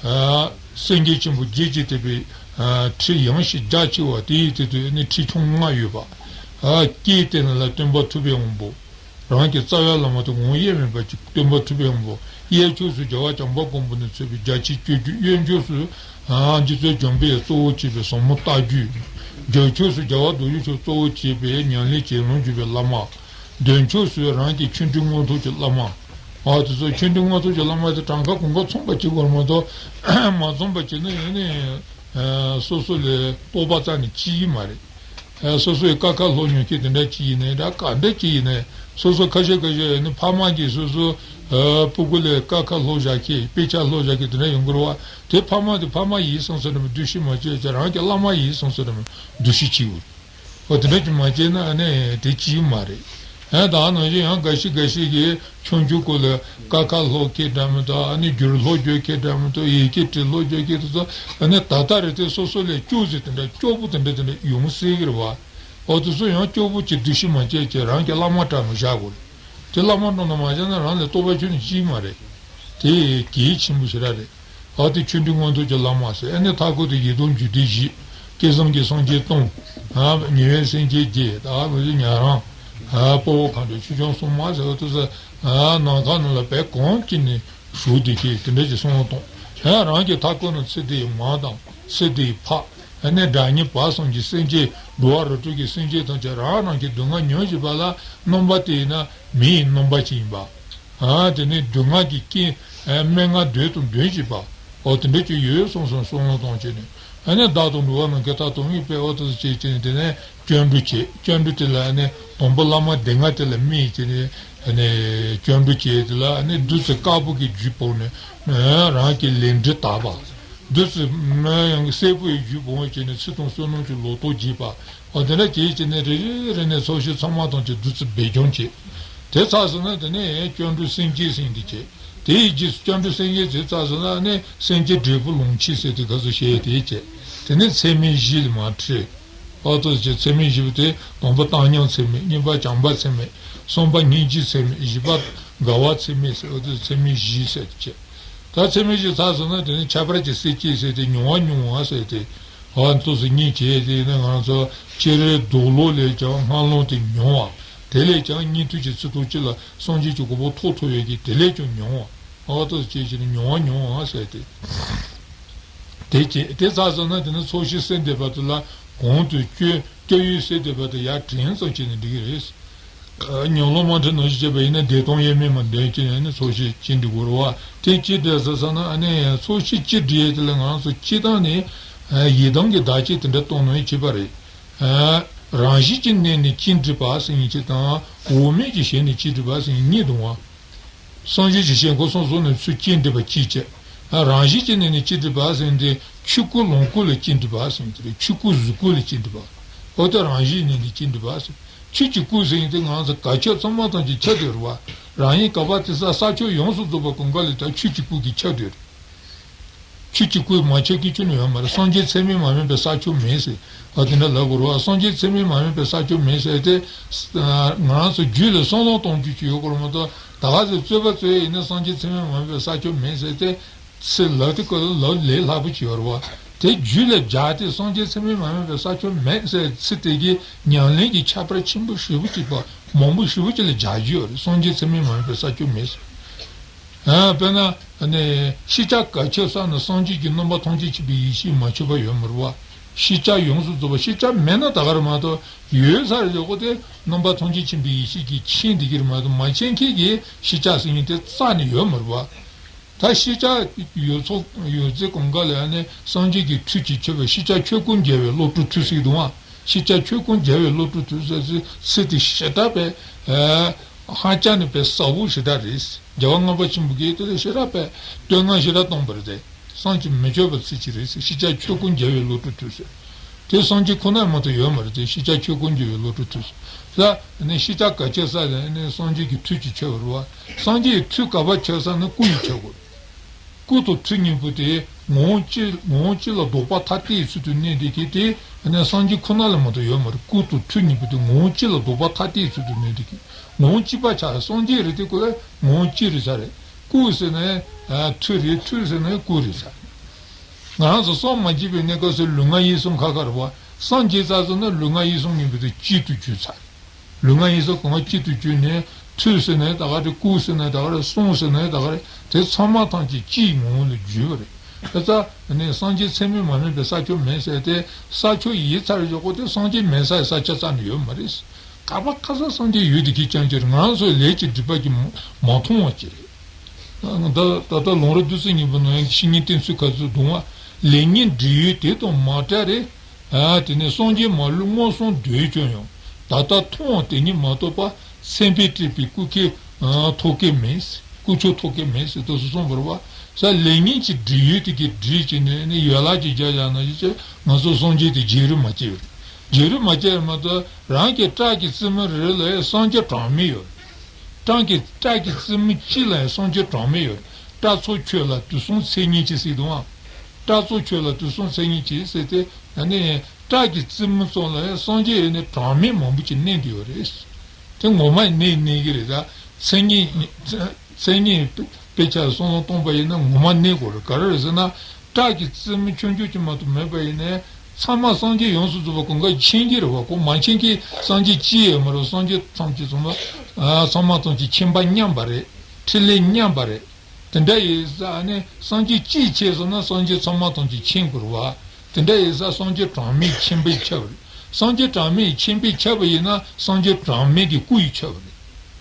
ཨ་སེང་གེ་ཆེན་པོ་བརྒྱད་ཀྱིས་བཏེགས་པའི་ཨ་ཁྲི་ཡངས་ཤིང་རྒྱ་ཆེ་བ། དེའི་སྟེང་དུ་ནི་ཁྲི་ཆུང་ལྔ་ཡོད་པ། ཨ་སྐེའི་སྟེང་ལ་སྟོན་པ་ཐུབ་པའི་དབང་པོ། རང་གི་རྩ་བའི་བླ་མ་དེ་ངོ་བོ་དབྱེར་མེད་པ་ཅིག་སྟོན་པ་ཐུབ་པའི་དབང་པོ། གཡས་ཕྱོགས་སུ་རྒྱལ་བ་བྱམས་པ་མགོན་པོ་ནས་མཆོད་པའི་རྒྱ་ཆེའི་སྤྱོད་བརྒྱུད། གཡོན་ཕྱོགས་སུ་ཨ་རྗེ་བཙུན་འཇམ་དཔལ་གཙོ་བོར་བྱས་པའི་ཟབ་མོ་ལྟ་བརྒྱུད། རྒྱབ་ཕྱོགས་སུ་རྒྱལ་བ་རྡོ་རྗེ་འཆང་གཙོ་བོར་བྱས་པའི་ཉམས་ལེན་བྱིན་རླབས་བརྒྱུད་པའི་བླ་མ། མདུན་ཕྱོགས་སུ་རང་གི་ཆོས་འབྲེལ་མངོན་མཐོ་གི་བླ་མ། ཨ་དེ་ཚོ་ཆོས་འབྲེལ་མངོན་མཐོ་གི་བླ་མ་དེ་གྲངས་ཀ་གོང་ཀ་མཚུངས་པ་བྱེད་དགོས་རེད་མ་གཏོགས། མ་མཚུངས་པ་བྱས་ན་ཡང་ནི་ཨ་སོ་སོ་ལ་རྟོགས་པ་རྩ་ནས་སྐྱེ་གི་མ་རེད། ཨ་སོ་སོའི་ཀ་ཁ་ལྷོ་མྱོང་མཁན་དེ་འདྲ་ཅིག་ཡིན་ནའི་འདྲ། ག་འདྲ་ཅིག་ཡིན་ནའི། སོ་སོ་ཁ་ཤས་ཁ་ཤས་ནི་ཕ་མ་གིས་སོ་སོ་ཨ་སྤུ་གུ་ལ་ཀ་ཁ་ལྷོ་བཞག་མཁན། དཔེ་ཆ་ལྷོ་བཞག་མཁན་དེ་འདྲ་ཡོང་གི་རེད་པ། དེ་ཕ་མ་དེ་ཕ་མ་ཡིན་བསམ་བསམ་འདྲ་མོ་འདུ་ཤེས་མ་བྱས་ཀྱང་། རང་གི་བླ་མ་ཡིན་བསམ་བསམ་འདྲ་མོ་འདུ་ཤེས་བྱེད་དགོས། འོ་དེ་འདྲ་ཅིག་མ་བྱས་ན་ཨ་ནི་དེ་ཅིག་མ་རེད། ཨ་ད་ནང་བཞིན་ཡང་འགའ་ཞིག་འགའ་ཞིག་གིས་ཆུང་ཆུང་སྐབས་ལ་ཀ་ཁ་ལྷོ་མཁན་འདྲ་མི་འདུག། ཨ་ནི་འགྱུར་ལྷོ་བརྗོད་མཁན་འདྲ་མི་འདུག། ཡི་གེ་བྲིས་ལྷོ་བརྗོད་མཁན་དེ་ཚོ། ཨ་ནི་ད་ལྟ་རེད་དེ་སོ་སོ་ལས་སྐྱོ་ཟེར་དེ་འདྲ་སྐྱོ་པོ་དེ་འདྲ་དེ་འདྲ་ཡོང་སྲིད་ཀྱི་རེད་པ། འོ་དེ་ཚོ་ཡང་སྐྱོ་པོ་ཅིག་འདུ་ཤེས་མ་བྱས་ཀྱི་རང་གི་བླ་མ་འདྲ་མོ་བཞག་དགོས་རེད། དེ་བླ་མ་འདྲ་མོ་མ་བཞག་ན་རང་ལ་རྟོགས་པ་ཁྱོན་ནས་སྐྱེ་གི་མ་རེད། དེ་གལ་ཆེན་པོ་ཞེ་དྲག་རེད། ཨ་དེ་ཆོས་འབྲེལ་མངོན་མཐོ་གི་བླ་མ་ཟེར། ཨ་ནི་མཐའ་སྐོར་དུ་ཡི་དམ་རྒྱུད་སྡེ་བཞི། སྐལ་བཟང་གི་སངས་རྒྱས་སྟོང་། ཨ་ཉེ་བའི་སེམས་ཅན་བརྒྱད། ད་ང་ཚོ་ཉན་རང་ ཨ་དཔའ་བོ་མཁའ་འགྲོ་ཆོས་སྐྱོང་སྲུང་མ་ཟེར་བ་དེ་ཚོ་ཨ་ནམ་མཁའ་ནང་ལ་བལ་གང་ཅི་ནས་བཞུགས་བསྡད་ཀྱི་དེ་འདྲ་ཅིག་གསུང་གཏོང་། ཨ་རང་གི་མཐའ་འཁོར་ན་ཚེ་འདིའི་མ་དང་ཚེ་འདིའི་ཕ། ཨ་ནི་སྒྲ་སྙན་བར་གསུམ་གྱི་སེམས་ཅན། འགྲོ་བ་རིགས་དྲུག་གི་སེམས་ཅན་ཐམས་ཅད་རང་རང་གི་སྡུག་བསྔལ་མྱོང་བཞིན་པ་ལ་སྣང་བ་དེ་ཡིན་ན་མི་ཡི་སྣང་བ་ཅིག་ཡིན་པ། ཨ་དེ་ནི་སྡུག་བསྔལ་གྱི་རྐྱེན། ཨ་སྨྲེ་སྔགས་འདོན་དང་འདོན་བཞིན་པ། འོ་དེ་འདྲ་ཅིག་ཡོད་གསུངས་སོང་གསུང་ལོང་གཏོང་བྱས་ནས། ཨ་ནི་བདག་དང་འགྲོ་བ་རྣམས་ཀྱི་མཐའ་དང་གཉིས་པའི་འོ་དེ་ཚོ་བྱས་བྱས་ནས་དེ་ནས་སྐྱབས་འགྲོ་བྱས། སྐྱབས་འགྲོ་དེ་ལ་ཨ་ནི་དང་པོ་བླ་མ་སྡེ་ལྔ་དེ་ལ་དམིགས་བྱས་ནས་ཨ་ནི་སྐྱབས་འགྲོ་བྱས། དེ་ལ་ཨ་ནི་བདུད་རྩི་དཀར་པོ་གི་རྒྱུད་སྤངས་ནས་རང་གི་ལས་འབྲས་དག་པ། བདུད་རྩི་ཡང་སེར་པོ་ཡི་རྒྱུད་སྤངས་བྱས་ནས་ཚེ་དང་བསོད་ནམས་ཀྱི་ལོ་ཏོག་རྒྱས་པ། འོ་དེ་འདྲ་བྱས་བྱས་ནས་རེ་རེ་རེ་ནས་ཚོགས་ཞིང་ཚང་མ་ཐམས་ཅད་བདུད་རྩི་སྦས་སྦྱོང་བྱས། དེ་ཚར་སོང་ན་དེ་ནས་སྐྱབས་འགྲོ་སེམས་བསྐྱེད་ཟེར་འདི་བྱས། དེ་ཡི་རྗེས་སུ་སྐྱབས་འགྲོ་སེམས་བསྐྱེད་བྱས་ཚར་སོང་ན་ནི་སེམས་བསྐྱེད་འབྲས་བུ་ལོངས་སྤྱོད་ཟེར་དེ་ག་ཚོད་བྱས་དེ་བྱས། དེ་ནས་ཚད་མེད་བཞི་ལ་མར་ཁྲིད། ཨོ་ཏོ་ཅེ་ཚད་མེད་བཞི་པོ་དེ་དང་པོ་བཏང་སྙོམས་ཚད་མེད། གཉིས་པ་བྱམས་པ་ཚད་མེད། གསུམ་པ་སྙིང་རྗེ་ཚད་མེད། བཞི་པ་དགའ་བ་ཚད་མེད་ཟེར། ཨོ་ཏོ་ཚད་མེད་བཞི་ཟེར་དེ་བྱས། ད་ཚད་མེད་བཞི་ཚར་སོང་ན་དེ་ནས་ཁྱད་པར་གྱི་སེམས་བསྐྱེད་ཟེར་ཏེ་མྱོང་བ་མྱོང་བ་ཟེར་ཏེ། ཨ་ཏོ་སེམས་ཉིད་བྱས་ཏེ་ནི་ང་ཚོ་སྤྱིར་རྡོ་ལོ་ལས་ཀྱང་སྔ་ལོང་དེ་མྱོང་བ། དེ་ལས་ཀྱང་ཉན་ཐོས་ཀྱི་ཚུལ་ཐོག་གཅིག་ལ་སངས་རྒྱས་ཀྱི་གོ་འཕང་ཐོབ་ཐུབ་ཡས་ཀྱི་དེ་ལས་ཀྱང་མྱོང་བ། ཨ་ཏོ་བྱས་ཀྱི་ནི་མྱོང་བ་མྱོང་བ་ཟེར་ཏེ། དེ་བྱས་དེ་ཚར་སོང་ན་དེ་ནི་ཚོགས་ཞིང་གསོལ་འདེབས་པ་དེ་ལ་གོང་དུ་སྐྱོན་སྐྱོན་ཡོན་གསོལ་འདེབས་པ་དེ་ཡར་དྲན་ཙམ་བྱས་ནས་འགྲིག་གི་རེད། ཉམས་ལེན་མ་འཁྲིད་ནང་བཞིན་བྱས་པ་ཡིན་ན་བདེ་སྟོང་དབྱེར་མེད་མ་འདོན་གྱི་ཡིན་ན་ཚོགས་ཞིང་ཅི་འགྲིག་གོ་རེད་བ། དེ་ཅི་འདྲ་ཟེར་ཟེར་ན་ཨ་ནི་ཚོགས་ཞིང་ཅི་འགྲིག་ཡས་དེ་ལ་ང་ཚོ་སྤྱིར་བཏང་ནས་ཡི་དམ་གྱི་བདག་བསྐྱེད་དེ་འདྲ་གཏོང་ནང་བྱེད་པ་རེད། རང་བཞིན་གྱི་གནས་ནས་ཅི་འགྲིག་པ་ཟེར་ཡིན་གཅིག་དང་འོག་མིན་གྱི་ཞལ་ནས་ཅི་འགྲིག་པ་ཟེར་ཡིན་གཉིས་འདུག་བ། སངས་རྒྱས་ཀྱི་ཞལ་སྔོན་སོང་སོང་ནས་ཚུར་སྐྱེ་འགྲིབ་པ་གཅིག་བྱས། རང་བཞིན་གྱི་གནས་ནས་སྐྱེ་འགྲིབ་པ་ཟེར་ཏེ་ཆོས་སྐུ་ལོངས་སྐུ་ལ་སྐྱེ་འགྲིབ་པ་ཟེར་ཏེ་ཆོས་སྐུ་གཟུགས་སྐུ་ལ་སྐྱེ་འགྲིབ་པ། འོ་ད་རང་བཞིན་གནས་ནས་སྐྱེ་འགྲིབ་པ་ཟེར། ཆོས་ཀྱི་སྐུ་ཟེར་ཏེ་ང་ཚོ་ག་ཁྱབ་ཚང་མ་ཐམས་ཅད་ཁྱབ་བསྡད་རེད་བ། རང་ཡིན་ག་པ་དེ་ས་ས་ཕྱོགས་ཡོངས་སུ་རྫོགས་པ་གང་ག་ལ་ད་ཆོས་ཀྱི་སྐུ་གིས་ཁྱབ་བསྡད་རེད། ཆོས་ཀྱི་སྐུ་མ་ཁྱབ་མཁན་ཁྱོན་ནས་ཡོད་མ་རེད། སངས་རྒྱས་ཚད་མས་མ་དམན་པའི་ས་ཕྱོགས་མེད་ཟེར། ཨ་དེ་འདྲ་ལབ་དགོས་རེད་བ། སངས་རྒྱས་ཚད་མས་མ་དམན་པའི་ས་ཕྱོགས་མེད་ཟེར་ཏེ། ང་རང་ཚོ་རྒྱུད་ལ་བསམ་བློ་གཏོང་རྒྱུ་ཅིག་ཡོད་དགོས་རེད་མ་གཏོགས་ད་ག་ཚོད་རྩོད་པ་རྩོད་ཡིན་ན་སངས་རྒྱས་ཚད་མས་མ་དམན་པའི་ས་ཕྱོགས་མེད་ཟེར་ཏེ། ཚིག་ལབ་དེ་ཀོ་ལབ་ལས་སླ་པོ་ཅིག་ཡོད་རེད་བ། དེ་རྒྱུད་ལ་སྦྱར་ཏེ་སངས་རྒྱས་ཚད་མས་མ་དམན་པའི་ས་ཕྱོགས་མེད་ཟེར་ཚིག་དེ་གི་ཉམས་ལེན་གྱི་ཁྱད་པར་ཆེན་པོ་ཞེ་པོ་ཅིག་པ་མང་པོ་ཞེ་པོ་ཅིག་ལ་སྦྱར་རྒྱུ་ཡོད་རེད། སངས་རྒྱས་ཚད་མས་མ་དམན་པའི་ས་ཕྱོགས་མེད་ཟེར། ཨ་དཔེར་ན་ནི་ཤེས་བྱ་གལ་ཆེ་ས་ནི་སངས་རྒྱས་ཀྱི་རྣམ་པ་ཐམས་ཅད་མཁྱེན་པའི་ཡེ་ཤེས་མ་ཁྱབ་པ་ཡོད་མ་རེད་བ། ཤེས་བྱ་ཡོངས་སུ་རྫོགས་པ་ཤེས་བྱ་མེད་ན་ད་ག་རེད་མ་གཏོགས་ཡོད་ས་རེད་ཟེར་གོ་དེ་རྣམ་པ་ཐམས་ཅད་མཁྱེན་པའི་ཡེ་ཤེས་ཀྱིས་མཁྱེན་བསྡད་ཀྱི་རེད་མ་གཏོགས་མ་མཁྱེན་མཁན་གྱི་ཤེས་བྱ་ཟེར་མཁན་དེ་རྩ་ནས་ཡོད་མ་རེད་བ། ད་ཤེས་བྱ་ཡོད་ཚོ་ཡོད་ཚད་གང་ག་ལ་ནི་སངས་རྒྱས་ཀྱི་ཐུགས་ཀྱི་ཁྱབ་པའི་ཤེས་བྱ་ཆོས་ཀུན་རྒྱལ་བའི་བློ་གྲོས་མཐུ་ཟེར་གྱི་འདུག་ཨ། ཤེས་བྱ་ཆོས་ཀུན་རྒྱལ་བའི་བློ་གྲོས་མཐུ་ཟེར་ཚེ་ཚིག་དེ་ཞེ་དྲག་པའི་ཧ་ཅང་ནས་པའི་ཟབ་པོ་ཞེ་དྲག་རེད། རྒྱལ་བ་ལྔ་པ་ཆེན་པོ་གིས་དེ་ལ་ཞེ་དྲག་པའི་བསྟོད་བསྔགས་ཞེ་དྲག་བཏང་བ་རེད་དེ། བསམ་གྱིས་མི་ཁྱབ་པའི་ཚིག་ཅིག་རེད་ཟེར། ཤེས་བྱ་ཆོས་ཀུན་རྒྱལ་བའི་བློ་གྲོས་མཐུ་ཟེར། དེ་སངས་རྒྱས་ཁོ་ན་མ་གཏོགས་ཡོད་མ་རེད་དེ། ཤེས་བྱ་ཆོས་ཀུན་རྒྱལ་བའི་བློ་གྲོས་མཐུ་ཟེར། ད་ནི་ཤེས་བྱ་གལ་ཆེ་ས་ལ་ནི་སངས་རྒྱས་ཀྱི་ཐུགས་ཀྱི་ཆེ་བ་རེད་བ། སངས་རྒྱས་ཀྱི་ཐུགས་ག་པར་ཆེ་ས་ནི་སྐུ་ཡི་ཆེ་བ་རེད། སྐུ་དང་ཐུགས་གཉིས་པོ་དེ་ངོ་བོ་གཅིག་ངོ་བོ་གཅིག་ལ་ལྡོག་པ་ཐ་དད་ཚུལ་དུ་གནས་བསྡད་མཁན་དེ་ནི་སངས་རྒྱས་ཁོ་ན་ལ་མ་གཏོགས་ཡོད་མ་རེད། སྐུ་དང་ཐུགས་གཉིས་པོ་དེ་ངོ་བོ་གཅིག་ལ་ལྡོག་པ་ཐ་དད་ཚུལ་དུ་གནས་བསྡད་མཁན་ངོ་བོ་གཅིག་པ་ཆགས། སངས་རྒྱས་རེད་དེ་ཁོ་ལ་ངོ་བོ་གཅིག་རེད་ས་རེད། སྐུ་ཟེར་ན་ཡང་ཐུགས་རེད། ཐུགས་ཟེར་ན་ཡང་སྐུ་རེད་ས་རེད། ང་རང་ཚོ་སངས་མ་རྒྱས་པའི་གནས་སྐབས་སུ་ལུས་ངག་ཡིད་གསུམ་ཁ་ཁ་རེད་བ། སངས་རྒྱས་ཚར་སོང་ན་ལུས་ངག་ཡིད་གསུམ་གཉིས་པོ་དེ་གཅིག་ཏུ་གྱུར་ཚར། ལུས་ངག་ཡིད་གསུམ་གང་ག་གཅིག་ཏུ་གྱུར་ནས་ཐུགས་ཟེར་ན་ཡང་ད་ག་རེད། སྐུ་ཟེར་ན་ཡང་ད་ག་རེད། གསུང་ཟེར་ན་ཡང་ད་ག་རེད། དེ་ཚང་མ་ཐམས་ཅད་སྤྱིའི་ངོ་བོ་ལ་གྱུར་པ་རེད། དེ་ཙ་ནས་སངས་རྒྱས་ཚད་མས་མ་དམན་པའི་ས་ཕྱོགས་མེད་ཟེར་ཏེ་ས་ཕྱོགས་ཡིན་ཚར་ཞོག་གོ་དེ་སངས་རྒྱས་མེད་ས་ཡི་ས་ཆ་རྩ་ནས་ཡོད་མ་རེད། ག་པ་ག་ས་སངས་རྒྱས་ཡོད་དེ་གི་རྐྱང་རྐྱང་རེད། ང་རང་ཚོའི་ལས་ཀྱི་སྒྲིབ་པ་གིས་མ་མཐོང་བ་ཅིག་རེད། ད་ད་ལྟ་ལུང་རིགས་བདུད་རྩི་སྙིང་པོ་ནང་ཡང་བཤེས་གཉེན་བསྟེན་ཚུལ་ཁ་ཚུལ་གདུང་བ། ལས་ངན་འདྲེ་ཡོས་དེ་དང་མ་བྲལ་རེ། ཨ་དེ་ནས་སངས་རྒྱས་མ་ལུས་མངོན་སུམ་འདོད་ཀྱང་ཡང་། ད་ལྟ་མཐོང་བ་དེ་ཉིད་མ་རྟོགས་པ། སེམས་པས་སྤྲས་པའི་སྐུ་ཁྱེད་ཐོབ་ཀྱི་མེད། སྐུ་ཁྱོད་ཐོབ་ཀྱི་མེད་ཟེར་དུས་སུ་གསུངས་པ་རེད་བ། ས་ལས་ངན་གྱི་འདྲེ་ཡོས་དེ་གིས་འདྲེས་བྱས་ནས་ནི་ཡན་ལག་གི་རྒྱ་ཡང་ན་ཡོད་ཚད་ང་ཚོ་སངས་རྒྱས་དེ་རྗེས་རུ་མ་སྐྱེ་བས། རྗེས་རུ་མ་སྐྱེ་བས་མ་གཏོགས་རང་གི་བཀྲག་གི་རྩེ་མོ་རེ་ལ་ཡང་སངས་རྒྱས་གྲངས་མེད་ཡོད། བཀྲག་གི་བཀྲག་གི་རྩེ་མོ་གཅིག་ལ་ཡང་སངས་རྒྱས་གྲངས་མེད་ཡོད། བཀྲག་ཚོགས་ཁྱོད་ལ་དུས་གསུམ་ཚེ་སྙིང་གཅིག་ཟེར་དུས་ཨ། བཀྲག་ཚོགས་ཁྱོད་ལ་དུས་གསུམ་ཚེ་སྙིང་གཅིག་ཟེར་ཏེ་ཨ་ནི་བཀྲག་གི་རྩེ་མོ་ཙམ་ལ་ཡང་སངས་རྒྱས་ཡོད་ནི་གྲངས་མེད་མང་པོ་ཅིག་གནས་ཀྱི་ཡོད་རེད། དེ་ངོ་མ་གནས་གནས་ཀྱི་རེད་ད། མཚན་ཉིད་མཚན་ཉིད་དཔེ་ཆ་བསམ་བློ་གཏོང་པ་ཡིན་ན་ངོ་མ་གནས་དགོས་རེད། ག་རེ་རེད་ཟེར་ན་བཀྲག་གི་རྩེ་མོ་ཆུང་ཆུང་ཅིག་མ་གཏོགས་མེད་པ་ཡིན་ནའི་ ཚང་མ་སངས་རྒྱས་ཡོངས་སུ་རྫོགས་པ་གང་ག་མཁྱེན་གྱི་རེད་བ། ཁོ་མ་མཁྱེན་མཁན་སངས་རྒྱས་ཅི་ཡོད་མ་རེད། སངས་རྒྱས་ཐམས་ཅད་ཚང་མ་ཨ་ཚང་མ་ཐམས་ཅད་མཁྱེན་པ་མཉམ་པ་རེད། ཕྲིན་ལས་མཉམ་པ་རེད། དེ་འདྲ་ཡིན་ཙང་ནི་སངས་རྒྱས་ཅིས་ཁྱབ་ཟེར་ན་སངས་རྒྱས་ཚང་མ་ཐམས་ཅད་མཁྱེན་དགོས་རེད་བ། དེ་འདྲ་ཡིན་ཙང་སངས་རྒྱས་གྲངས་མེད་མཁྱེན་པས་ཁྱབ་རེད། སངས་རྒྱས་གྲངས་མེད་མཁྱེན་པས་ཁྱབ་པ་ཡིན་ན་སངས་རྒྱས་གྲངས་མེད་ཀྱི་སྐུ་ཡིས་ཁྱབ་པ་རེད།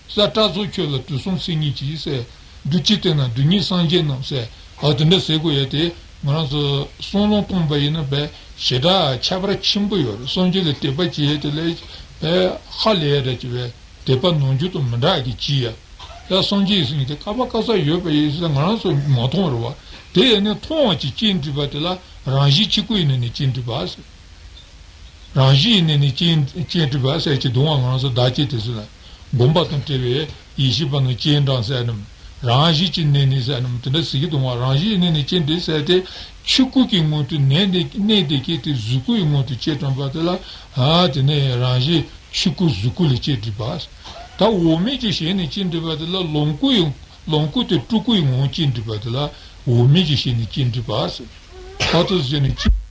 ས་སྐྲ་ཚོགས་ཁྱོད་ལ་དུས་གསུམ་མཚན་ཉིད་ཀྱིས་ཟེར། བདུད་རྩི་སྟེང་ན་བདུད་རྩི་སངས་རྒྱས་རྣམས་ཟེར། ཨ་དེ་འདྲ་ཟེར་དགོས་ཡ་དེ་ང་རང་ཚོ་བསམ་བློ་གཏོང་པ་ཡིན་ན་བས་ཞེ་དྲག་ཁྱད་པར་ཆེན་པོ་ཡོད་རེད། སངས་རྒྱས་ལ་དད་པ་བྱེད་ཡ་དེ་ལས་བས་ཧ་ལས་ཡ་འདྲ་ཅིག་བས་དད་པ་ནམ་རྒྱུན་དང་མི་འདྲ་གི་ཅི་ཡ། ཡ་སངས་རྒྱས་ཟེར་མཁན་དེ་ཀ་པ་ཀ་ས་ཡོད་པ་ཡིན་ཟེར་ང་རང་ཚོ་མ་མཐོང་རེད་བ། དེ་ཡིན་ནའི་མཐོང་བ་ཅིག་སྐྱེ་འགྲིག་པ་དེ་ལ་རང་བཞིན་གཅིག་པུ་ཡིན་ནའི་ནི་སྐྱེ་འགྲིག་པ་ཟེར། རང་བཞིན་ཡིན་ནའི་ནི་སྐྱེ་སྐྱེ་འགྲིག་པ་ཟེར་གྱི་འདུག་བ། ང་རང་ཚོ་བདག་བསྐྱེད་དེ་ཚོ་ལ་སྒོམ་པ་དང་བྲལ་བའི་ཡེ་ཤེས་པ་རྣམས་སྤྱན་དྲངས་ཟེར་ནམ། རང་བཞིན་གྱིས་གནས་ནས་ཟེར་ནམ་དེ་འདྲ་ཟེར་གྱི་འདུག་བ། རང་བཞིན་ཡིན་ནའི་ནི་སྐྱེ་འགྲིག་ཟེར་ཏེ་ཆོས་སྐུ་གི་ངང་དུ་གནས་ཏེ་གནས་ཏེ་སྐྱེ་དེ་གཟུགས་སྐུ་ཡི་ངང་དུ་སྐྱེ་དྲངས་པ་དེ་ལ་ཨ་དེ་ནས་རང་བཞིན། ཆོས་སྐུ་གཟུགས་སྐུ་ལ་སྐྱེ་འགྲིག་པ། ད་འོག་མིན་གྱི་ཞལ་ནས་སྐྱེ་འགྲིག་པ་དེ་ལ་ལོངས་སྐུ་ཡི་ལོངས་སྐུ་དེ་སྤྲུལ་སྐུ་ཡི་ངང་སྐྱེ་འགྲིག་པ་དེ་ལ་འོག་མིན་གྱི་ཞལ་ནས་སྐྱེ་འགྲིག་པ། ད་ལྟ་ཞལ་ནས་སྐྱེ་